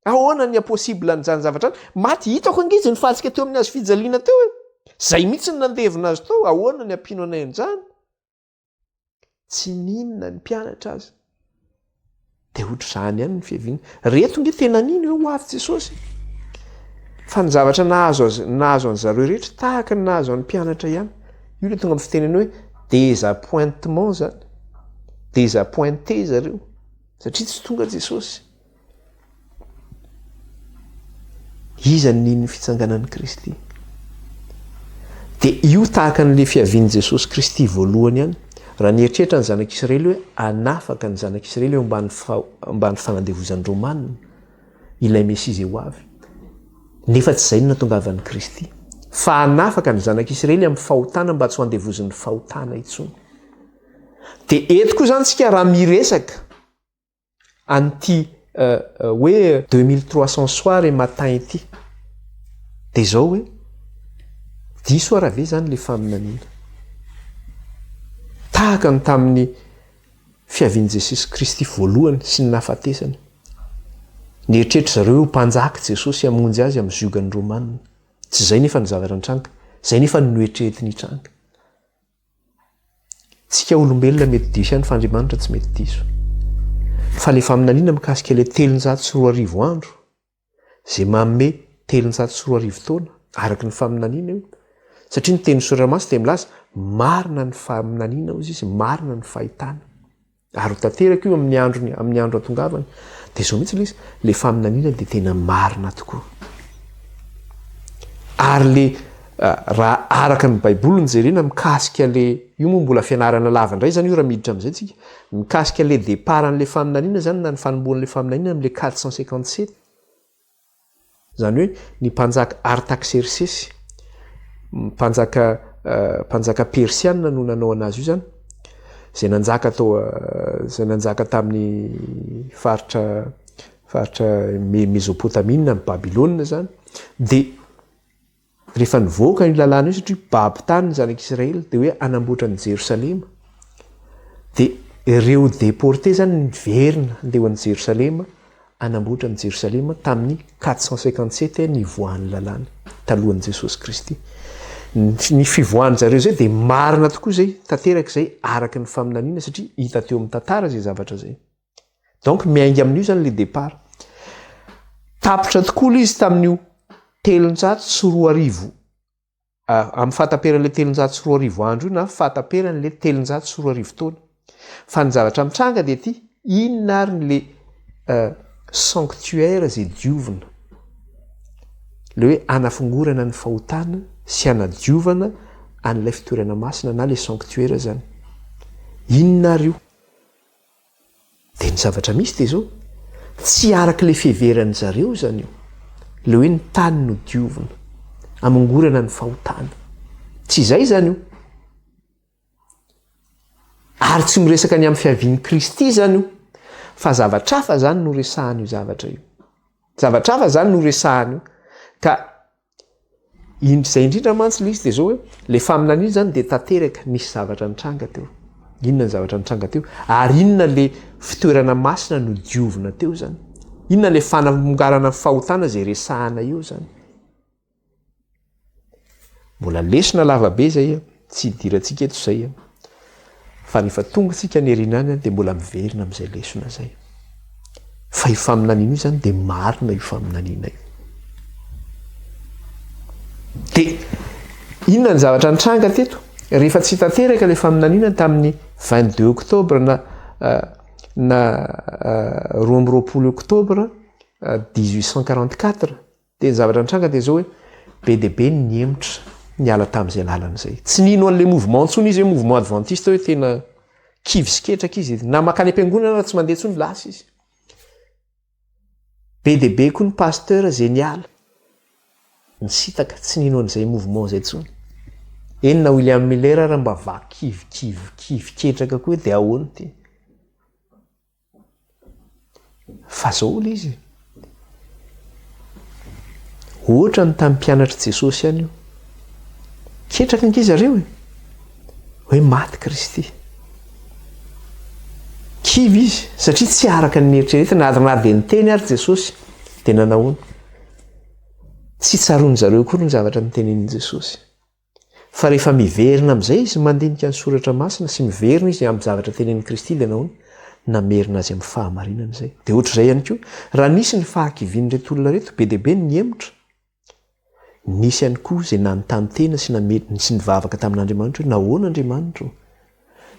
Ahoana ny impossible an'izany zavatra any? Maty hitako ange izy nifantsika teo amin'ny hazo fijaliana teo e! Zay mihitsy no nandevina azy tao, ahoana ny hampino anay an'izany? Tsy nino na ny mpianatra aza. Dia ohatr'izany ihany ny fiaviana. Reto nge tena nino hoe ho avy Jesosy. Fa ny zavatra nahazo azy, nahazo an zareo rehetra tahaka ny nahazo an'ny mpianatra ihany. Io le tonga amin'ny fitenena hoe désappointement zany. Désappointé zareo. Satria tsy tonga Jesosy. Iza no nino ny fitsanganan'i Kristy? Dia io tahaka an'ilay fiavian'i Jesosy Kristy voalohany ihany. Raha nieritreritra ny zanak'Israely hoe hanafaka ny zanak'Israely eo ambany ambany fanandevozan'ny Romana ilay Mesia izay ho avy. Nefa tsy izay no nahatongavan'i Kristy. Fa hanafaka ny zanak'Israely amin'ny fahotana mba tsy ho andevozin'ny fahotana intsony. Dia eto koa izany tsika raha miresaka an'ity hoe 2300 soir et matin ity dia izao hoe diso ara ve izany ilay faminaniana? Tahaka ny tamin'ny fiavian'i Jesosy Kristy voalohany sy ny nahafatesany. Nieritreritra zareo hoe ho mpanjaka Jesosy hamonjy azy amin'ny ziogan'ny Romana. Tsy izay nefa ny zavatra nitranga. Izay nefa no noeritreretiny hitranga. Tsika olombelona mety diso ihany fa Andriamanitra tsy mety diso. Fa le faminaniana mikasika le 2300 andro ze manome 2300 taona araka ny faminaniana io satria ny teny soratra masina dia milaza marina ny faminaniana hozy izy marina ny fahitana. Ary ho tanteraka io amin'ny androny, amin'ny andro hatongavany. Dia izao mihitsy ilay izy, ilay faminaniana dia tena marina tokoa. Ary le raha araka ny Baiboly no jerena mikasika le, io moa mbola fianarana lava indray izany io raha miditra amin'izay tsika, mikasika le départ an'ilay faminaniana izany na ny fanombohan'ilay faminaniana amin'ilay 457, Izany hoe ny mpanjaka Artaksersesy, mpanjaka mpanjaka persiana no nanao anazy io izany, izay nanjaka tao izay nanjaka tamin'ny faritra faritra Mezopotamia na Babylona izany, dia Rehefa nivoaka io lalàna io satria babo tany ny zanak'Israely dia hoe hanamboatra an'i Jerosalema dia ireo déportés zany niverina handeha ho any Jerosalema hanamboatra an'i Jerosalema tamin'ny 457 nivoahan'ny lalàna talohan'i Jesosy Kristy. Ny fivoahan-dry zareo izay dia marina tokoa izay, tanteraka izay araka ny faminaniana satria hita teo amin'ny tantara izay zavatra izay. Donc miainga amin'io zany le départ. Tapitra tokoa le izy tamin'io 2300 amin'ny fahataperan'le 2300 andro io na fahataperan'le 2300 taona. Fa ny zavatra mitranga dia ity, inona ary ny le sanctuaire izay diovina? Le hoe anafongorana ny fahotana sy anadiovana. an'ilay fitoerana masina na ilay sanctuaire izany. Inona ary io? Dia ny zavatra misy dia izao, tsy araka ilay fiheveran-dry zareo izany io, ilay hoe ny tany no diovina, hamongorana ny fahotana. Tsy izay izany io. Ary tsy miresaka ny amin'ny fiavian'i Kristy izany io, fa zavatra hafa izany no resahan'io zavatra io. Zavatra hafa izany no resahany io. Ka izay indrindra mantsy ilay izy dia izao hoe, ilay faminaniana izany dia tanteraka, nisy zavatra nitranga teo. Inona ny zavatra nitranga teo? Ary inona ilay fitoerana masina nodiovina teo izany? Inona ilay fanamongarana ny fahotana izay resahana eo izany? Mbola lesona lava be izay a, tsy hidirantsika eto izay a. Fa rehefa tonga isika any aoriana any dia mbola miverina amin'izay lesona izay. Fa io faminaniana io izany dia marina io faminaniana io. Dia inona ny zavatra nitranga teto? Rehefa tsy tanteraka ilay faminaniana tamin'ny 22 octobre na na 22 octobre 1844 Dia ny zavatra nitranga dia izao hoe, be dia be ny nihemotra niala tamin'izay lalana izay. Tsy nino an'ilay mouvement intsony izy hoe mouvement adventiste hoe tena kivy sy ketraka izy. Na mankany am-piangonana na tsy mandeha intsony, lasa izy. Be dia be koa ny pasteur izay niala, nisintaka, tsy nino an'izay mouvement izay intsony. Eny na William Miller ary mba vaky kivy kivy kivy ketraka koa hoe dia ahoana ity. Fa zao ilay izy e. Ohatra ny tamin'ny mpianatr'i Jesosy ihany io. Ketraka ange zareo e. Hoe maty Kristy. Kivy izy satria tsy araka ny nieritreretiny ary na dia niteny ary Jesosy dia nanahoana. Tsy tsaroan'ny zareo akory ny zavatra notenenin'i Jesosy. Fa rehefa miverina amin'izay izy mandinika ny soratra masina sy miverina izy amin'ny zavatra tenenin'i Kristy dia nahoana? Namerina azy amin'ny fahamarinana izay. Dia ohatr'izay ihany koa, raha nisy ny fahakivian'ireto olona ireto, be dia be ny nihemotra. Nisy ihany koa izay nanontany tena sy name- sy nivavaka tamin'Andriamanitra hoe nahoana Andriamanitra ô?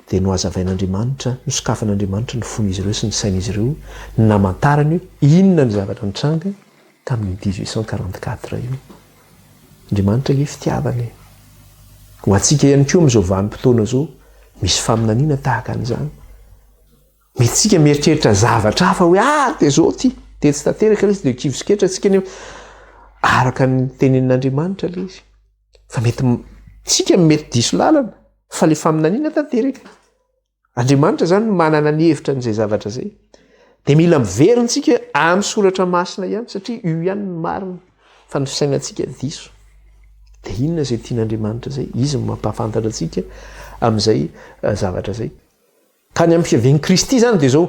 Dia nohazavain'Andriamanitra, nosokafan'Andriamanitra ny fon'izy ireo sy ny sain'izy ireo, namantarany hoe inona ny zavatra nitranga tamin'io 1844 io. Andriamanitra ange fitiavana e! Ho antsika ihany koa amin'izao vanim-potoana izao, misy faminaniana tahaka an'izany. Mety tsika mieritreritra zavatra hafa hoe ah dia izao ity, dia tsy tanteraka ilay izy, dia kivy sy ketra tsika nefa araka ny tenenin'Andriamanitra ilay izy. Fa mety tsika mety diso lalana fa le faminaniana tanteraka. Andriamanitra zany manana ny hevitra an'izay zavatra zay. De mila miverina tsika amin'ny soratra masina ihany satria io ihany ny marina fa ny fisainantsika diso. De inona izay tian'Andriamanitra zay? Izy no mampahafantatra antsika amin'izay eh, zavatra zay. Ka ny amin'ny fiavian'i Kristy izany dia izao,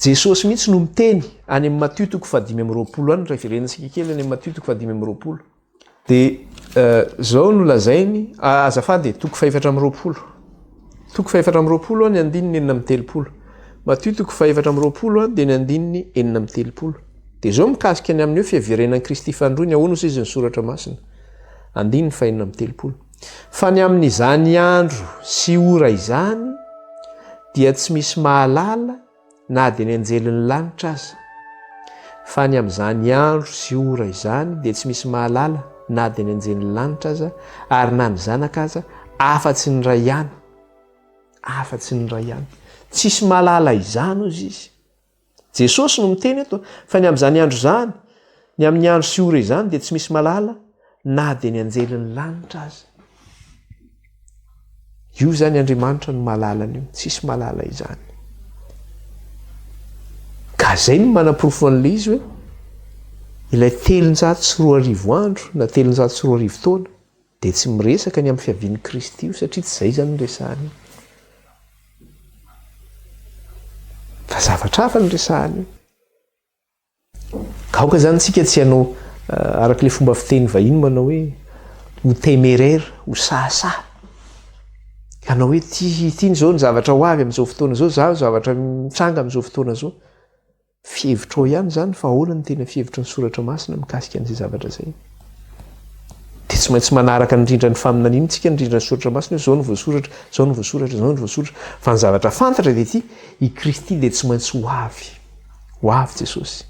Jesosy mihitsy no miteny any amin'ny Matio toko fahadimy amby 20 any, raha iverenantsika kely any amin'ny Matio toko fahadimy amby 20. Dia izao no lazainy, azafady e, toko fahefatra amby 20. Toko fahefatra amby 20 ny andininy 36. Matio toko fahefatra amby 20 dia ny andininy 36. Dia izao mikasika ny amin'ny hoe fiverenan'i Kristy fanindroany, ahoana hoy izy ny soratra masina? Andininy fahenina amby 30. Fa ny amin'izany andro sy ora izany dia tsy misy mahalala na dia ny anjelin'ny lanitra aza. Fa ny amin'izany andro sy ora izany dia tsy misy mahalala na dia ny anjelin'ny lanitra aza ary na ny Zanaka aza afa-tsy ny Ray ihany. Afa-tsy ny Ray ihany. Tsisy mahalala izany hozy izy. Jesosy no miteny eto fa ny amin'izany andro izany, ny amin'ny andro sy ora izany dia tsy misy malala na dia ny anjelin'ny lanitra aza. Io izany Andriamanitra no malala an'io, tsisy malala izany. Ka izay no manaporofo an'ilay izy hoe ilay 2300 andro na 2300 taona dia tsy miresaka ny amin'ny fiavian'i Kristy io satria tsy izay izany no resahana io. Fa zavatra hafa no resahana io. Ka aoka izany tsika tsy hanao eh, araka ilay fomba fiteny vahiny manao hoe ho téméraire, ho sahasaha. Hanao hoe ty ity ny izao ny zavatra ho avy amin'izao fotoana izao, zaho zavatra mitranga amin'izao fotoana izao. Fihevitrao ihany izany fa ahoana ny tena fihevitry ny soratra masina mikasika an'izay zavatra izay? Dia tsy maintsy manaraka ny rindran'ny faminaniana isika, ny rindran'ny soratra masina hoe izao no voasoratra, izao no voasoratra, izao no voasoratra. Fa ny zavatra fantatra dia ity, i Kristy dia tsy maintsy ho avy. Ho avy Jesosy.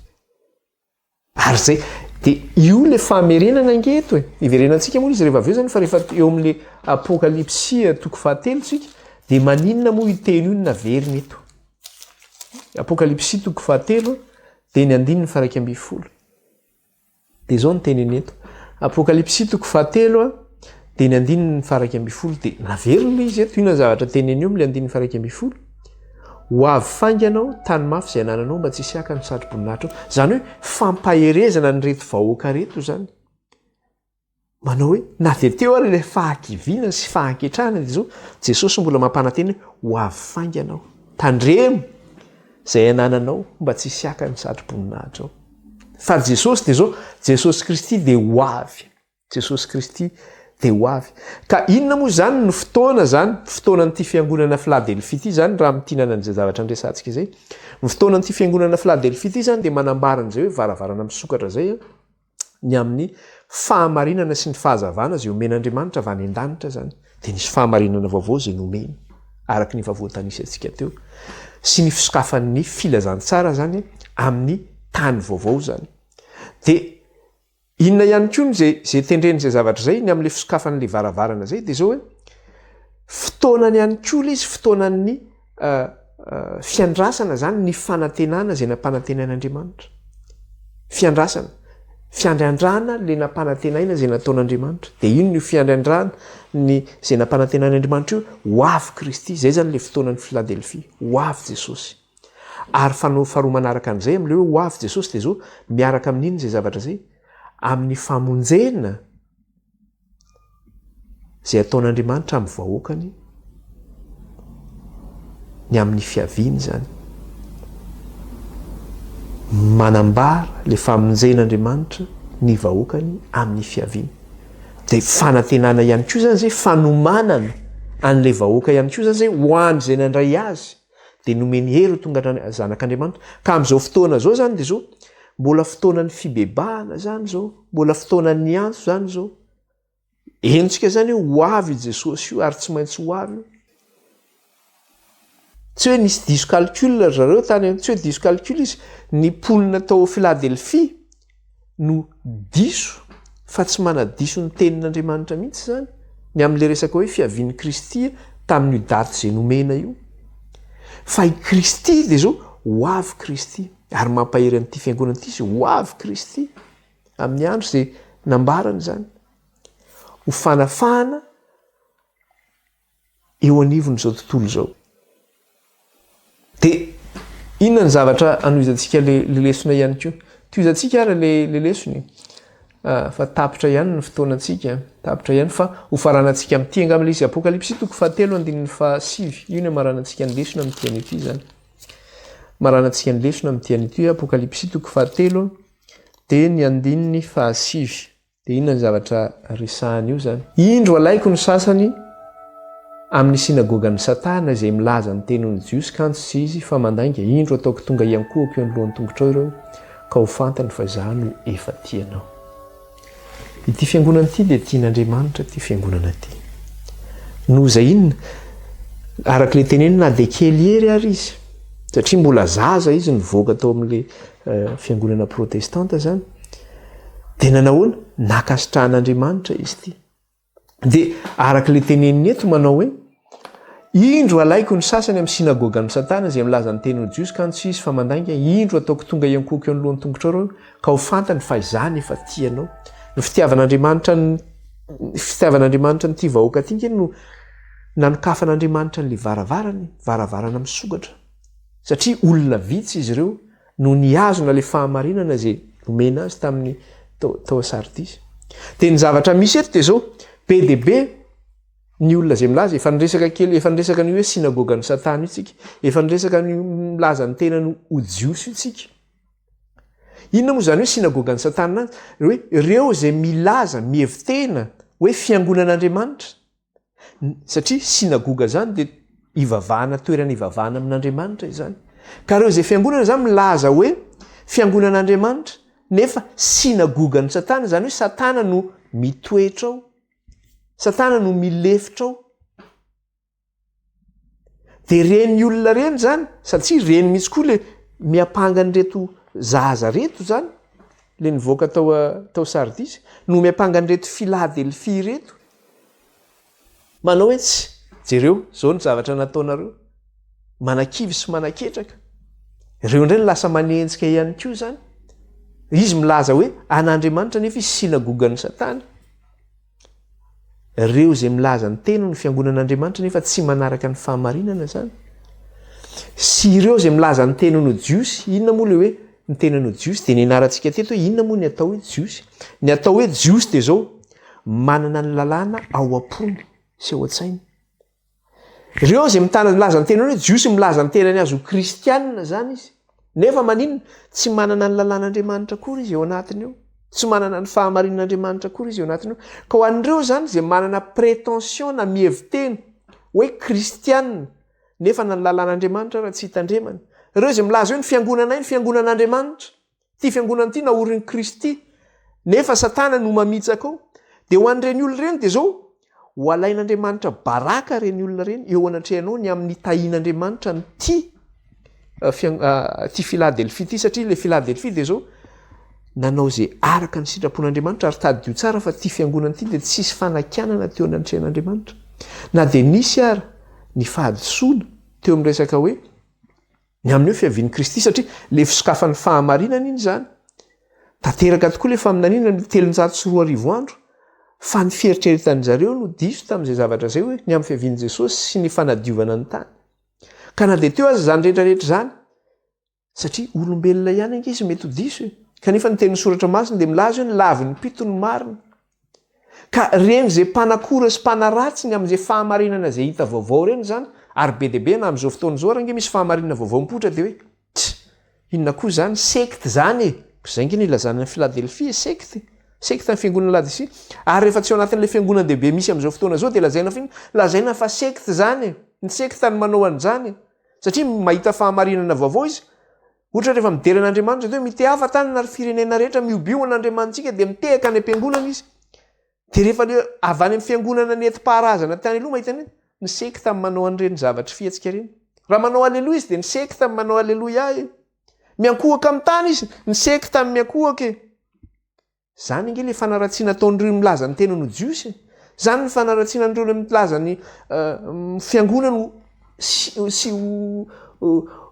Ary izay, Dia io ilay famerenana ange eto e. Iverenantsika moa izy rehefa avy eo izany fa rehefa eo amin'ilay Apokalypsy toko fahatelo tsika dia maninona moa io teny io no naverina eto. Apokalypsy toko fahatelo dia ny andininy faha 11. Dia izao no teniny eto. Apokalypsy toko fahatelo dia ny andininy faha 11 dia naverina ilay izy eto. Inona ny zavatra teniny eo amin'ilay andininy faha 11? Ho avy faingana aho, tany mafy izay anananao mba tsy hisy haka ny satroboninahitra ao. Izany hoe fampaherezana an'ireto vahoaka ireto izany. Manao hoe na dia teo ary ilay fahakiviana sy fahaketrahana dia izao Jesosy mbola mampanantena hoe ho avy faingana aho. Tandremo izay anananao mba tsy hisy haka ny satroboninahitra ao. Fa Jesosy dia izao, Jesosy Kristy dia ho avy. Jesosy Kristy dia ho avy. Ka inona moa izany no fotoana izany, fotoanan'ity fiangonana Filadelfia ity izany raha mitinana an'izay zavatra niresahantsika izay. Ny fotoanan'ity fiangonana Filadelfia ity izany dia manambara an'izay hoe varavarana misokatra izay ny amin'ny fahamarinana sy ny fahazavana izay omen'Andriamanitra avy any an-danitra izany. Dia nisy fahamarinana vaovao izay nomeny araka ny efa voatanisantsika teo sy ny fisokafan'ny filazantsara izany amin'ny tany vaovao izany. Dia Inona ihany koa no izay izay tendren'izay zavatra izay ny amin'ilay fisokafan'ilay varavarana izay dia izao hoe fotoanany ihany koa ilay izy fotoanan'ny fiandrasana izany ny fanantenana izay nampanantenain'Andriamanitra. Fiandrasana, fiandrandrana ilay nampanantenaina izay nataon'Andriamanitra. Dia inona io fiandrandrana ny izay nampanantenain'Andriamanitra io? Ho avy Kristy, izay izany ilay fotoanan'ny Filadelfia, ho avy Jesosy. Ary fanao faharoa manaraka an'izay amin'ilay hoe ho avy Jesosy dia izao, miaraka amin'inona izay zavatra izay? Amin'ny famonjena izay ataon'Andriamanitra amin'ny vahoakany, ny amin'ny fiaviany izany. Manambara ilay famonjen'Andriamanitra ny vahoakany amin'ny fiaviany. Dia fanantenana ihany koa izany izay, fanomanana an'ilay vahoaka ihany koa izany izay ho an'izay nandray azy. dia nomeny hery ho tonga zanak'Andriamanitra. Ka amin'izao fotoana izao izany dia izao, mbola fotoanan'ny fibebahana izany izao, mbola fotoanan'ny antso izany izao. Henontsika izany hoe ho avy i Jesosy io ary tsy maintsy ho avy io. Tsy hoe nisy diso calcul ry zareo tany, tsy hoe diso calcul izy, ny mponina tao Philadelphie no diso fa tsy manadiso ny tenin'Andriamanitra mihitsy izany ny amin'ilay resaka hoe fiavian'i Kristy tamin'io daty izay nomena io. Fa i Kristy dia izao, ho avy Kristy. Ary mampahery an'ity fiangonana ity izy, ho avy Kristy. Amin'ny andro izay nambarany izany. Ho fanafahana eo anivon'izao tontolo izao. Dia inona ny zavatra anohizantsika le le lesona ihany koa? Tohizantsika ary le le lesona e. Ah, fa tapitra ihany ny fotoanantsika, tapitra ihany fa hofaranantsika amin'ity angamba ilay izy. Apokalypsy toko fahatelo andininy fahasivy. Io no amaranantsika ny lesona amin'ity anio ity izany. Amaranantsika ny lesona amin'ity anio ity, Apokalypsy toko fahatelo dia ny andininy fahasivy. Dia inona ny zavatra resahana io izany? Indro alaiko ny sasany amin'ny synagogan'i Satana izay milaza ny tenin'ny Jiosy kanjo tsy izy fa mandainga, indro ataoko tonga hiankohoka eo anoloan'ny tongotrao ireo ka ho fantany fa izaho no efa tia anao. Ity fiangonana ity dia tian'Andriamanitra ity fiangonana ity. Noho izay inona? Araka ilay tenenina na dia kely hery ary izy, satria mbola zaza izy nivoaka tao amin'ilay fiangonana protestanta izany, Dia nanahoana? Nankasitrahan'Andriamanitra izy ity. Dia araka ilay teneniny eto manao hoe, Indro alaiko ny sasany amin'ny synagogan'i Satana izay milaza ny teny ho Jiosy kanjo tsy izy fa mandainga, indro ataoko tonga hiankohoka eo anoloan'ny tongotrao ireo, ka ho fantany fa izaho no efa tia anao. Ny fitiavan'Andriamanitra ny fitiavan'Andriamanitra an'ity vahoaka ity ange no nanokafan'Andriamanitra an'ilay varavarana e, varavarana misokatra. Satria olona vitsy izy ireo no nihazona ilay fahamarinana izay nomena azy tamin'ny tao Sardisy. Dia ny zavatra misy eto dia izao, be dia be ny olona izay milaza, efa niresaka kely, efa niresaka an'io hoe synagogan'i Satana io tsika, efa niresaka an'io milaza ny tenany ho Jiosy io tsika. Inona moa izany hoe synagogan'i Satana? Hoe ireo izay milaza, mihevi-tena hoe fiangonan'Andriamanitra, Satria synagoga izany dia ivavahana, toerana ivavahana amin'Andriamanitra izany. Ka ireo izay fiangonana izany milaza hoe fiangonan'Andriamanitra, nefa synagogan'i Satana, izany hoe Satana no mitoetra ao, Satana no milefitra ao. Dia ireny olona ireny izany, satria ireny mihitsy koa ilay miampanga an'ireto zaza ireto izany. Ilay nivoaka tao tao Sardisy, no miampanga an'ireto Filadelfia ireto. Manao hoe tsy, jereo, izao ny zavatra nataonareo. Manakivy sy manaketraka. Ireo indray no lasa manenjika ihany koa izany. Izy milaza hoe an'Andriamanitra nefa izy synagogan'i Satana. Ireo izay milaza ny teny ho ny fiangonan'Andriamanitra nefa tsy manaraka ny fahamarinana izany. Sy ireo izay milaza ny tenany ho Jiosy, inona moa ilay hoe ny tenany ho Jiosy? Dia nianarantsika teto hoe inona moa ny atao hoe Jiosy? Ny atao hoe Jiosy dia izao, manana ny lalàna ao am-pony sy ao an-tsainy. Ireo izay mitana milaza ny tenany hoe Jiosy milaza ny tenany azy ho kristianina izany izy. Nefa maninona? Tsy manana ny lalàn'Andriamanitra akory izy eo anatiny eo. Tsy manana ny fahamarinan'Andriamanitra akory izy eo anatiny eo. Ka ho an'ireo izany izay manana prétention na mihevi-tena hoe kristianina nefa na ny lalàn'Andriamanitra ara tsy hitandremany. Ireo izay milaza hoe ny fiangonanay ny fiangonan'Andriamanitra. Ity fiangonana ity naorin'i Kristy, nefa Satana no mamitsaka ao. Dia ho an'ireny olona ireny dia izao, ho alain'Andriamanitra baraka ireny olona ireny eo anatrehanao ny amin'ny tahian'Andriamanitra an'ity eh, ity Filadelfia ity, satria ilay Filadelfia dia izao, nanao izay araka ny sitrapon'Andriamanitra, ary tadidio tsara fa ity fiangonana ity dia tsisy fanakianana teo anatrehan'Andriamanitra. Na dia nisy ara ny fahadisoana teo amin'ny resaka hoe Ny amin'ny hoe fiavian'i Kristy, satria ilay fisokafan'ny fahamarinana iny izany. Tanteraka tokoa ilay faminaniana ny 2300 andro, fa ny fieritreretan-dry zareo no diso tamin'izay zavatra izay hoe ny amin'ny fiavian'i Jesosy sy ny fanadiovana ny tany. Ka na dia teo aza izany rehetra rehetra izany, satria olombelona ihany ange izy mety ho diso e. Kanefa ny tenin'ny soratra masina dia milaza hoe ny lavin'ny mpito no marina. Ka reny izay mpanakora sy mpanaratsy ny amin'izay fahamarinana izay hita vaovao ireny izany, ary be dia be na amin'izao fotoana izao ary ange misy fahamarinana vaovao mipoitra dia hoe tch! Inona koa izany secte izany e! Izay ange no ilazana ny Philadelphie e, secte! Secte ny fiangonana Laodicea. Ary rehefa tsy ao anatin'ilay fiangonan-dehibe misy amin'izao fotoana izao dia lazaina fa inona? Lazaina fa secte izany e! Ny secte no manao an'izany e! Satria mahita fahamarinana vaovao izy, Ohatra rehefa midera an'Andriamanitra dia hoe mitehafa tanana ry firenena rehetra mihobio an'Andriamanitsika dia mitehaka any am-piangonana izy. Dia rehefa le avy any amin'ny fiangonana nentim-paharazana tany aloha mahita an'iny, ny sekta no manao an'ireny zavatry fihetsika ireny. Raha manao aleloia izy dia ny sekta no manao aleloia e. Miankohoka amin'ny tany izy, ny sekta no miankohoka e. Zany ange le fanaratsiana ataon'ireo milaza ny tenany ho jiosy e. Zany ny fanaratsiana an'ireo le milaza ny fiangonany ho sy ho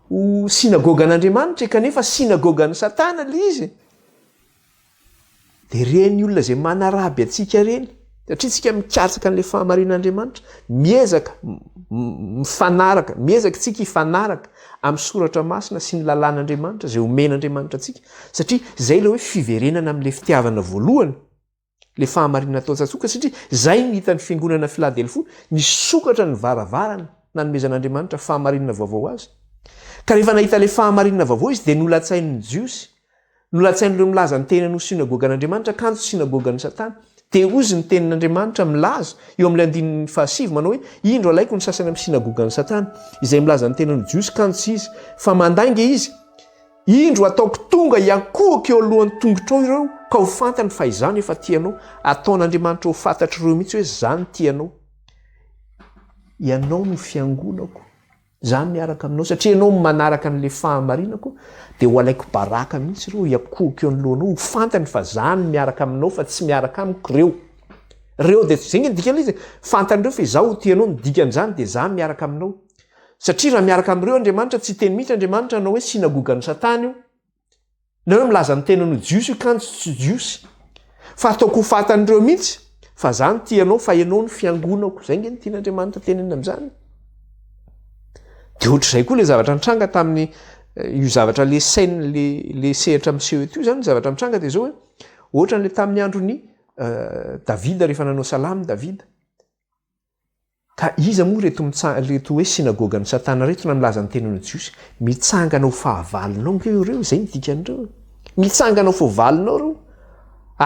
ho synagogan'Andriamanitra e, kanefa synagogan'i Satana le izy e. De reny olona zay manaraby antsika reny, satria tsika mikatsaka an'le fahamarinan'Andriamanitra, miezaka mifanaraka, miezaka tsika hifanaraka amin'ny soratra masina sy ny lalàn'Andriamanitra zay omen'Andriamanitra antsika, Satria izay ilay hoe fiverenana amin'ilay fitiavana voalohany, ilay fahamarinana atao an-tsatsoka, satria izay no hitan'ny fiangonana Filadelfia, nisokatra ny varavarana nanomezan'Andriamanitra fahamarinana vaovao azy. Ka rehefa nahita ilay fahamarinana vaovao izy dia nolatsain'ny Jiosy, nolatsain'ireo milaza ny tenany ho synagogan'Andriamanitra kanjo synagogan'i Satana. Dia hozy ny tenin'Andriamanitra milaza eo amin'ilay andininy fahasivy manao hoe, Indro alaiko ny sasany amin'ny synagogan'i Satana, izay milaza ny tenany ho Jiosy kanjo tsy izy, fa mandainga izy, Indro ataoko tonga hiankohoka eo alohan'ny tongotrao ireo ka ho fantany fa izaho no efa tia anao. Ataon'Andriamanitra ho fantatr'ireo mihitsy hoe izaho no tia anao. Ianao no fiangonako. Izaho miaraka aminao. Satria ianao manaraka an'ilay fahamarinako, dia ho alaiko baraka mihitsy ireo hiankohoka eo anoloanao. Ho fantany fa izaho no miaraka aminao fa tsy miaraka amiko ireo. Ireo dia, izay nge ny dikan'ilay izy e. Fantan'ireo fa izaho ho tia anao, ny dikan'izany dia izaho miaraka aminao. Satria raha miaraka amin'ireo Andriamanitra, tsy hiteny mihitsy Andriamanitra hanao hoe synagogan'i Satana io, na hoe milaza ny tenany ho Jiosy io kanjo tsy Jiosy. Fa ataoko ho fatan'ireo mihitsy fa za no tia anao fa ianao no fiangonako. Zay nge no tian'Andriamanitra tenenina amin'izany. Dia ohatr'izay koa ilay zavatra nitranga tamin'ny eh, io zavatra le scène le le sehatra miseho eto io zany, ny zavatra mitranga dia izao hoe ohatran'ilay tamin'ny andron'i eh, Davida rehefa nanao salamo Davida. Ka iza moa ireto mitsa ireto hoe synagogan'i Satana ireto na milaza ny tenany ho Jiosy? Mitsangana ho fahavalonao ange ireo, izay no dikan'ireo e. Mitsangana ho fahavalonao ireo.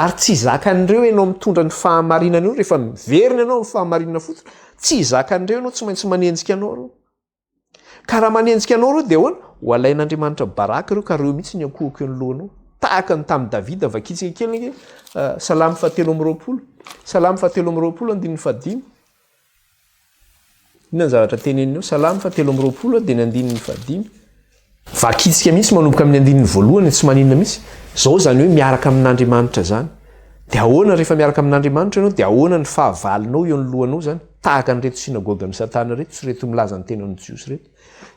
Ary tsy zakan'ireo ianao mitondra ny fahamarinana eo, rehefa miverina ianao amin'ny fahamarinana fotsiny, tsy zakan'ireo ianao, tsy maintsy manenjika anao ireo. Ka raha manenjika anao ireo dia ahoana? Ho alain'Andriamanitra baraka ireo ka ireo mihitsy ny ankohoko eo anoloanao. Tahaka ny tamin'i Davida, vakintsika kely ange, eh, Salamo fahatelo amby roapolo. Salamo fahatelo amby roapolo andininy fahadimy. Inona ny zavatra teneniny eo? Salamo fahatelo amby roapolo dia ny andininy fahadimy. Vakintsika mihitsy manomboka amin'ny andininy voalohany, tsy maninona mihitsy. Izao izany hoe miaraka amin'Andriamanitra izany. Dia ahoana rehefa miaraka amin'Andriamanitra ianao, dia ahoana ny fahavalonao eo anoloanao izany? Tahaka an'ireto synagogan'i Satana ireto sy ireto milaza ny tenany ho Jiosy ireto.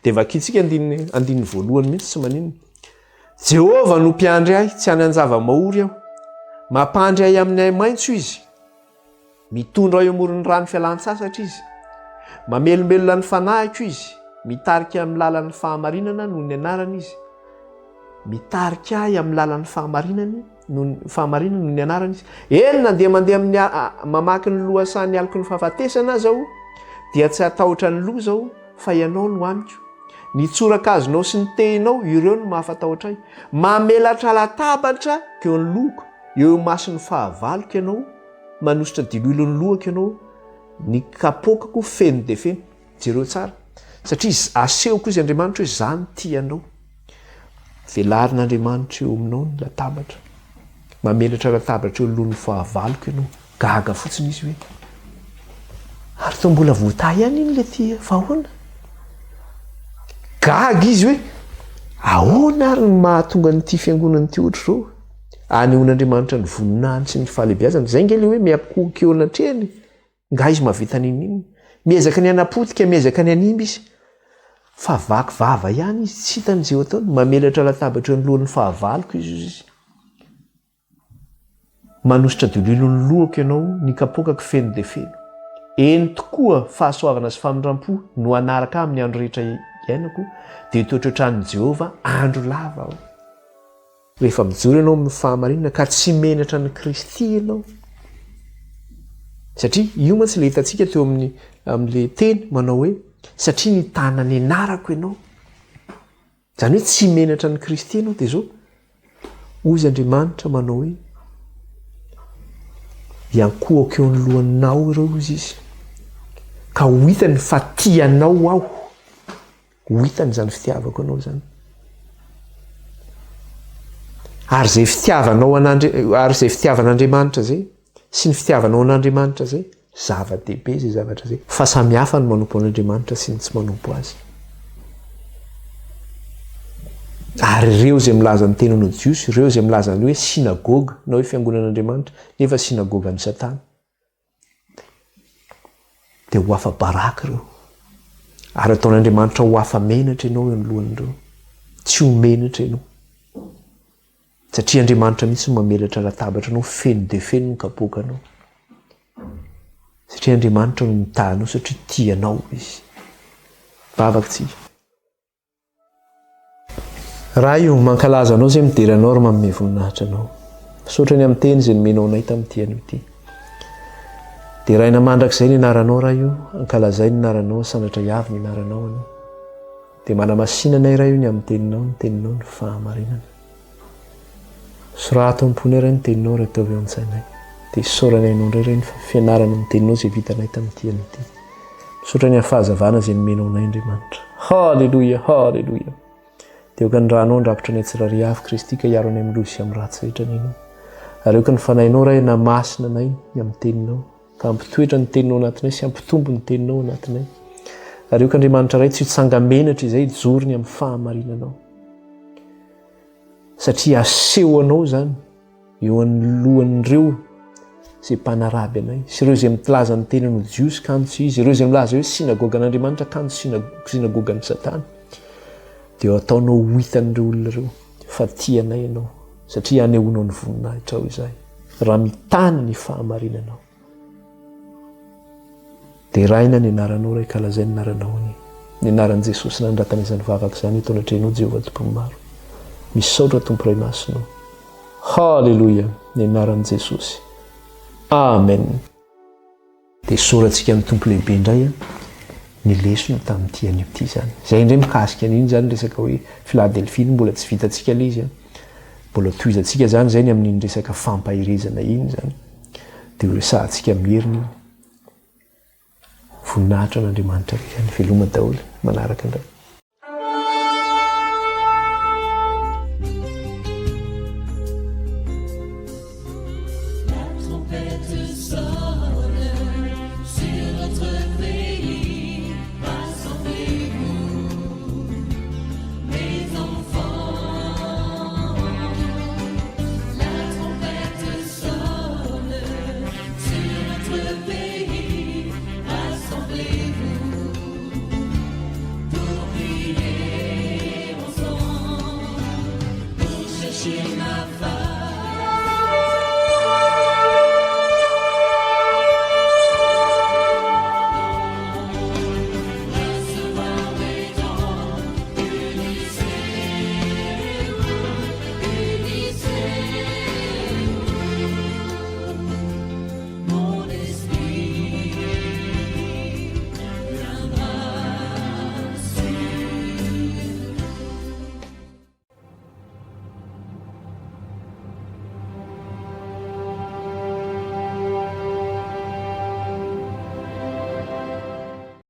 Dia vakintsika andininy andininy voalohany mihitsy, tsy maninona. Jehovah no mpiandry ahy, tsy hanan-java-mahory aho. Mampandry ahy amin'ny ahi-maitso Izy. Mitondra ahy eo amoron'ny rano fialan-tsasatra Izy. Mamelombelona ny fanahiko Izy. Mitarika amin'ny lalan'ny fahamarinana noho ny anarany Izy. Mitarika ahy amin'ny lalan'ny fahamarinany noho ny fahamarinana noho ny anarany Izy. Eny, na dia mandeha amin'ny mamaky ny lohasahan'ny aloky ny fahafatesana aza aho, dia tsy hatahotra ny loza aho, fa Ianao no amiko. Ny tsorakazonao sy ny tehinao, ireo no mahafatahotra ahy. Mamelatra latabatra eo anoloako, eo imason'ny fahavaloko Ianao. Manosotra diloilo ny lohako ianao, ny kapoakako feno dia feno. Jereo tsara. Satria asehoko izy Andriamanitra hoe za no tia anao. Velarin'Andriamanitra eo aminao ny latabatra. Mamelatra latabatra eo alohan'ny fahavaloko ianao. Gaga fotsiny izy hoe ary toa mbola voatahy ihany iny le tia fa ahoana? Gaga izy hoe ahoana ary ny mahatonga an'ity fiangonana ity ohatr'izao? Anehoan'Andriamanitra ny voninahiny sy ny fahalehibiazany. Izay ange ilay hoe miakohoka eo anatrehany. Nga izy mahavita n'inon'inona. Miezaka ny hanapotika, miezaka ny hanimba izy. Fa vaky vava ihany izy, tsy hitany izay ho ataony. Mamelatra latabatra eo anoloan'ny fahavaloko izy, hozy izy. Manosotra diloilo ny lohako ianao, ny kapoakako feno dia feno. Eny tokoa, fahasoavana sy famindram-po no hanaraka ahy amin'ny andro rehetra iainako, dia hitoetra eo an-tranon'i Jehovah andro lava aho. Rehefa mijoro ianao amin'ny fahamarinana ka tsy menatra an'i Kristy ianao, satria io mantsy ilay hitantsika teo amin'ny amin'ilay teny manao hoe satria nitana ny anarako ianao. Izany hoe tsy menatra an'i Kristy ianao dia izao, hozy Andriamanitra manao hoe hiankohako eo anoloanao ireo hozy izy ka ho hitany fa tia anao aho. Ho hitany izany fitiavako anao izany. Ary izay fitiavanao an'Andri ary izay fitiavan'Andriamanitra izay sy ny fitiavanao an'Andriamanitra izay, zava-dehibe izay zavatra izay. Fa samy hafa ny manompo an'Andriamanitra sy ny tsy manompo Azy. Ary ireo izay milaza ny tenany ho Jiosy, ireo izay milaza ny hoe synagoga na hoe fiangonan'Andriamanitra, nefa synagogan'i Satana. Dia ho afa-baraka ireo. Ary ataon'Andriamanitra ho afa-menatra ianao eo anoloan'ireo. Tsy ho menatra ianao. Satria Andriamanitra mihitsy no mamelatra latabatra anao, feno dia feno ny kapoakanao. Satria Andriamanitra no mitaha anao, satria tia anao Izy. Vavaka tsika. Ray o, mankalaza Anao izay midera Anao ary manome voninahitra Anao. Misaotra ny amin'ny teny izay nomenao anay tamin'ity anio ity. Deraina mandrakizay ny anaranao Ray o, ankalazay ny anaranao, asandratra hiavy ny anaranao anie. Dia manamasina anay Ray o ny amin'ny teninao, ny teninao ny fahamarinana. Sorato ao am-ponay Ray ny teninao ary ataovy ao an-tsainay. Dia isaoranay Anao indray Ray ny fianarana ny teninao izay vitanay tamin'ity anio ity. Misaotra ny amin'ny fahazavana izay nomenao anay Andriamanitra. Haleloia, haleloia. Dia aoka ny ranao handrakotra anay tsirairay avy Kristy ka hiaro anay amin'ny loza sy amin'ny ratsy rehetra anie Ianao. Ary aoka ny Fanahinao Ray hanamasina anay ny amin'ny teninao, ka hampitoetra ny teninao anatinay sy hampitombo ny teninao anatinay. Ary aoka Andriamanitra Ray tsy ho tsanga-menatra izay hijoro ny amin'ny fahamarinanao. Satria aseho anao izany eo anoloan'ireo izay mpanaraby anay sy ireo izay milaza ny tenany ho Jiosy kanjo tsy izy, ireo izay milaza hoe synagogan'Andriamanitra kanjo synagogan'i Satana, dia ataonao ho hitan'ireo olona ireo fa tia anay ianao satria anehoanao ny voninahitrao izahay raha mitana ny fahamarinanao. Deraina ny anaranao Ray ka lazaina ny anaranao anie. Ny anaran'i Jesosy nanoratana izany vavaka izany eto anatrehanao Jehovah Tompon'ny maro. Misaotra Tompo Ray Masina o. Haleloia! Ny anaran'i Jesosy. Amen. Dia isaorantsika ny Tompo lehibe indray an, ny lesona tamin'ity anio ity izany. Izay indray mikasika an'iny izany resaka hoe Philadelphie iny mbola tsy vitantsika ilay izy an. Mbola tohizantsika izany izay ny amin'iny resaka fampaherezana iny izany. Dia ho resahantsika amin'ny heriny iny. Voninahitra an'Andriamanitra rery ihany. Veloma daholo. Manaraka indray. Tsy nafahana.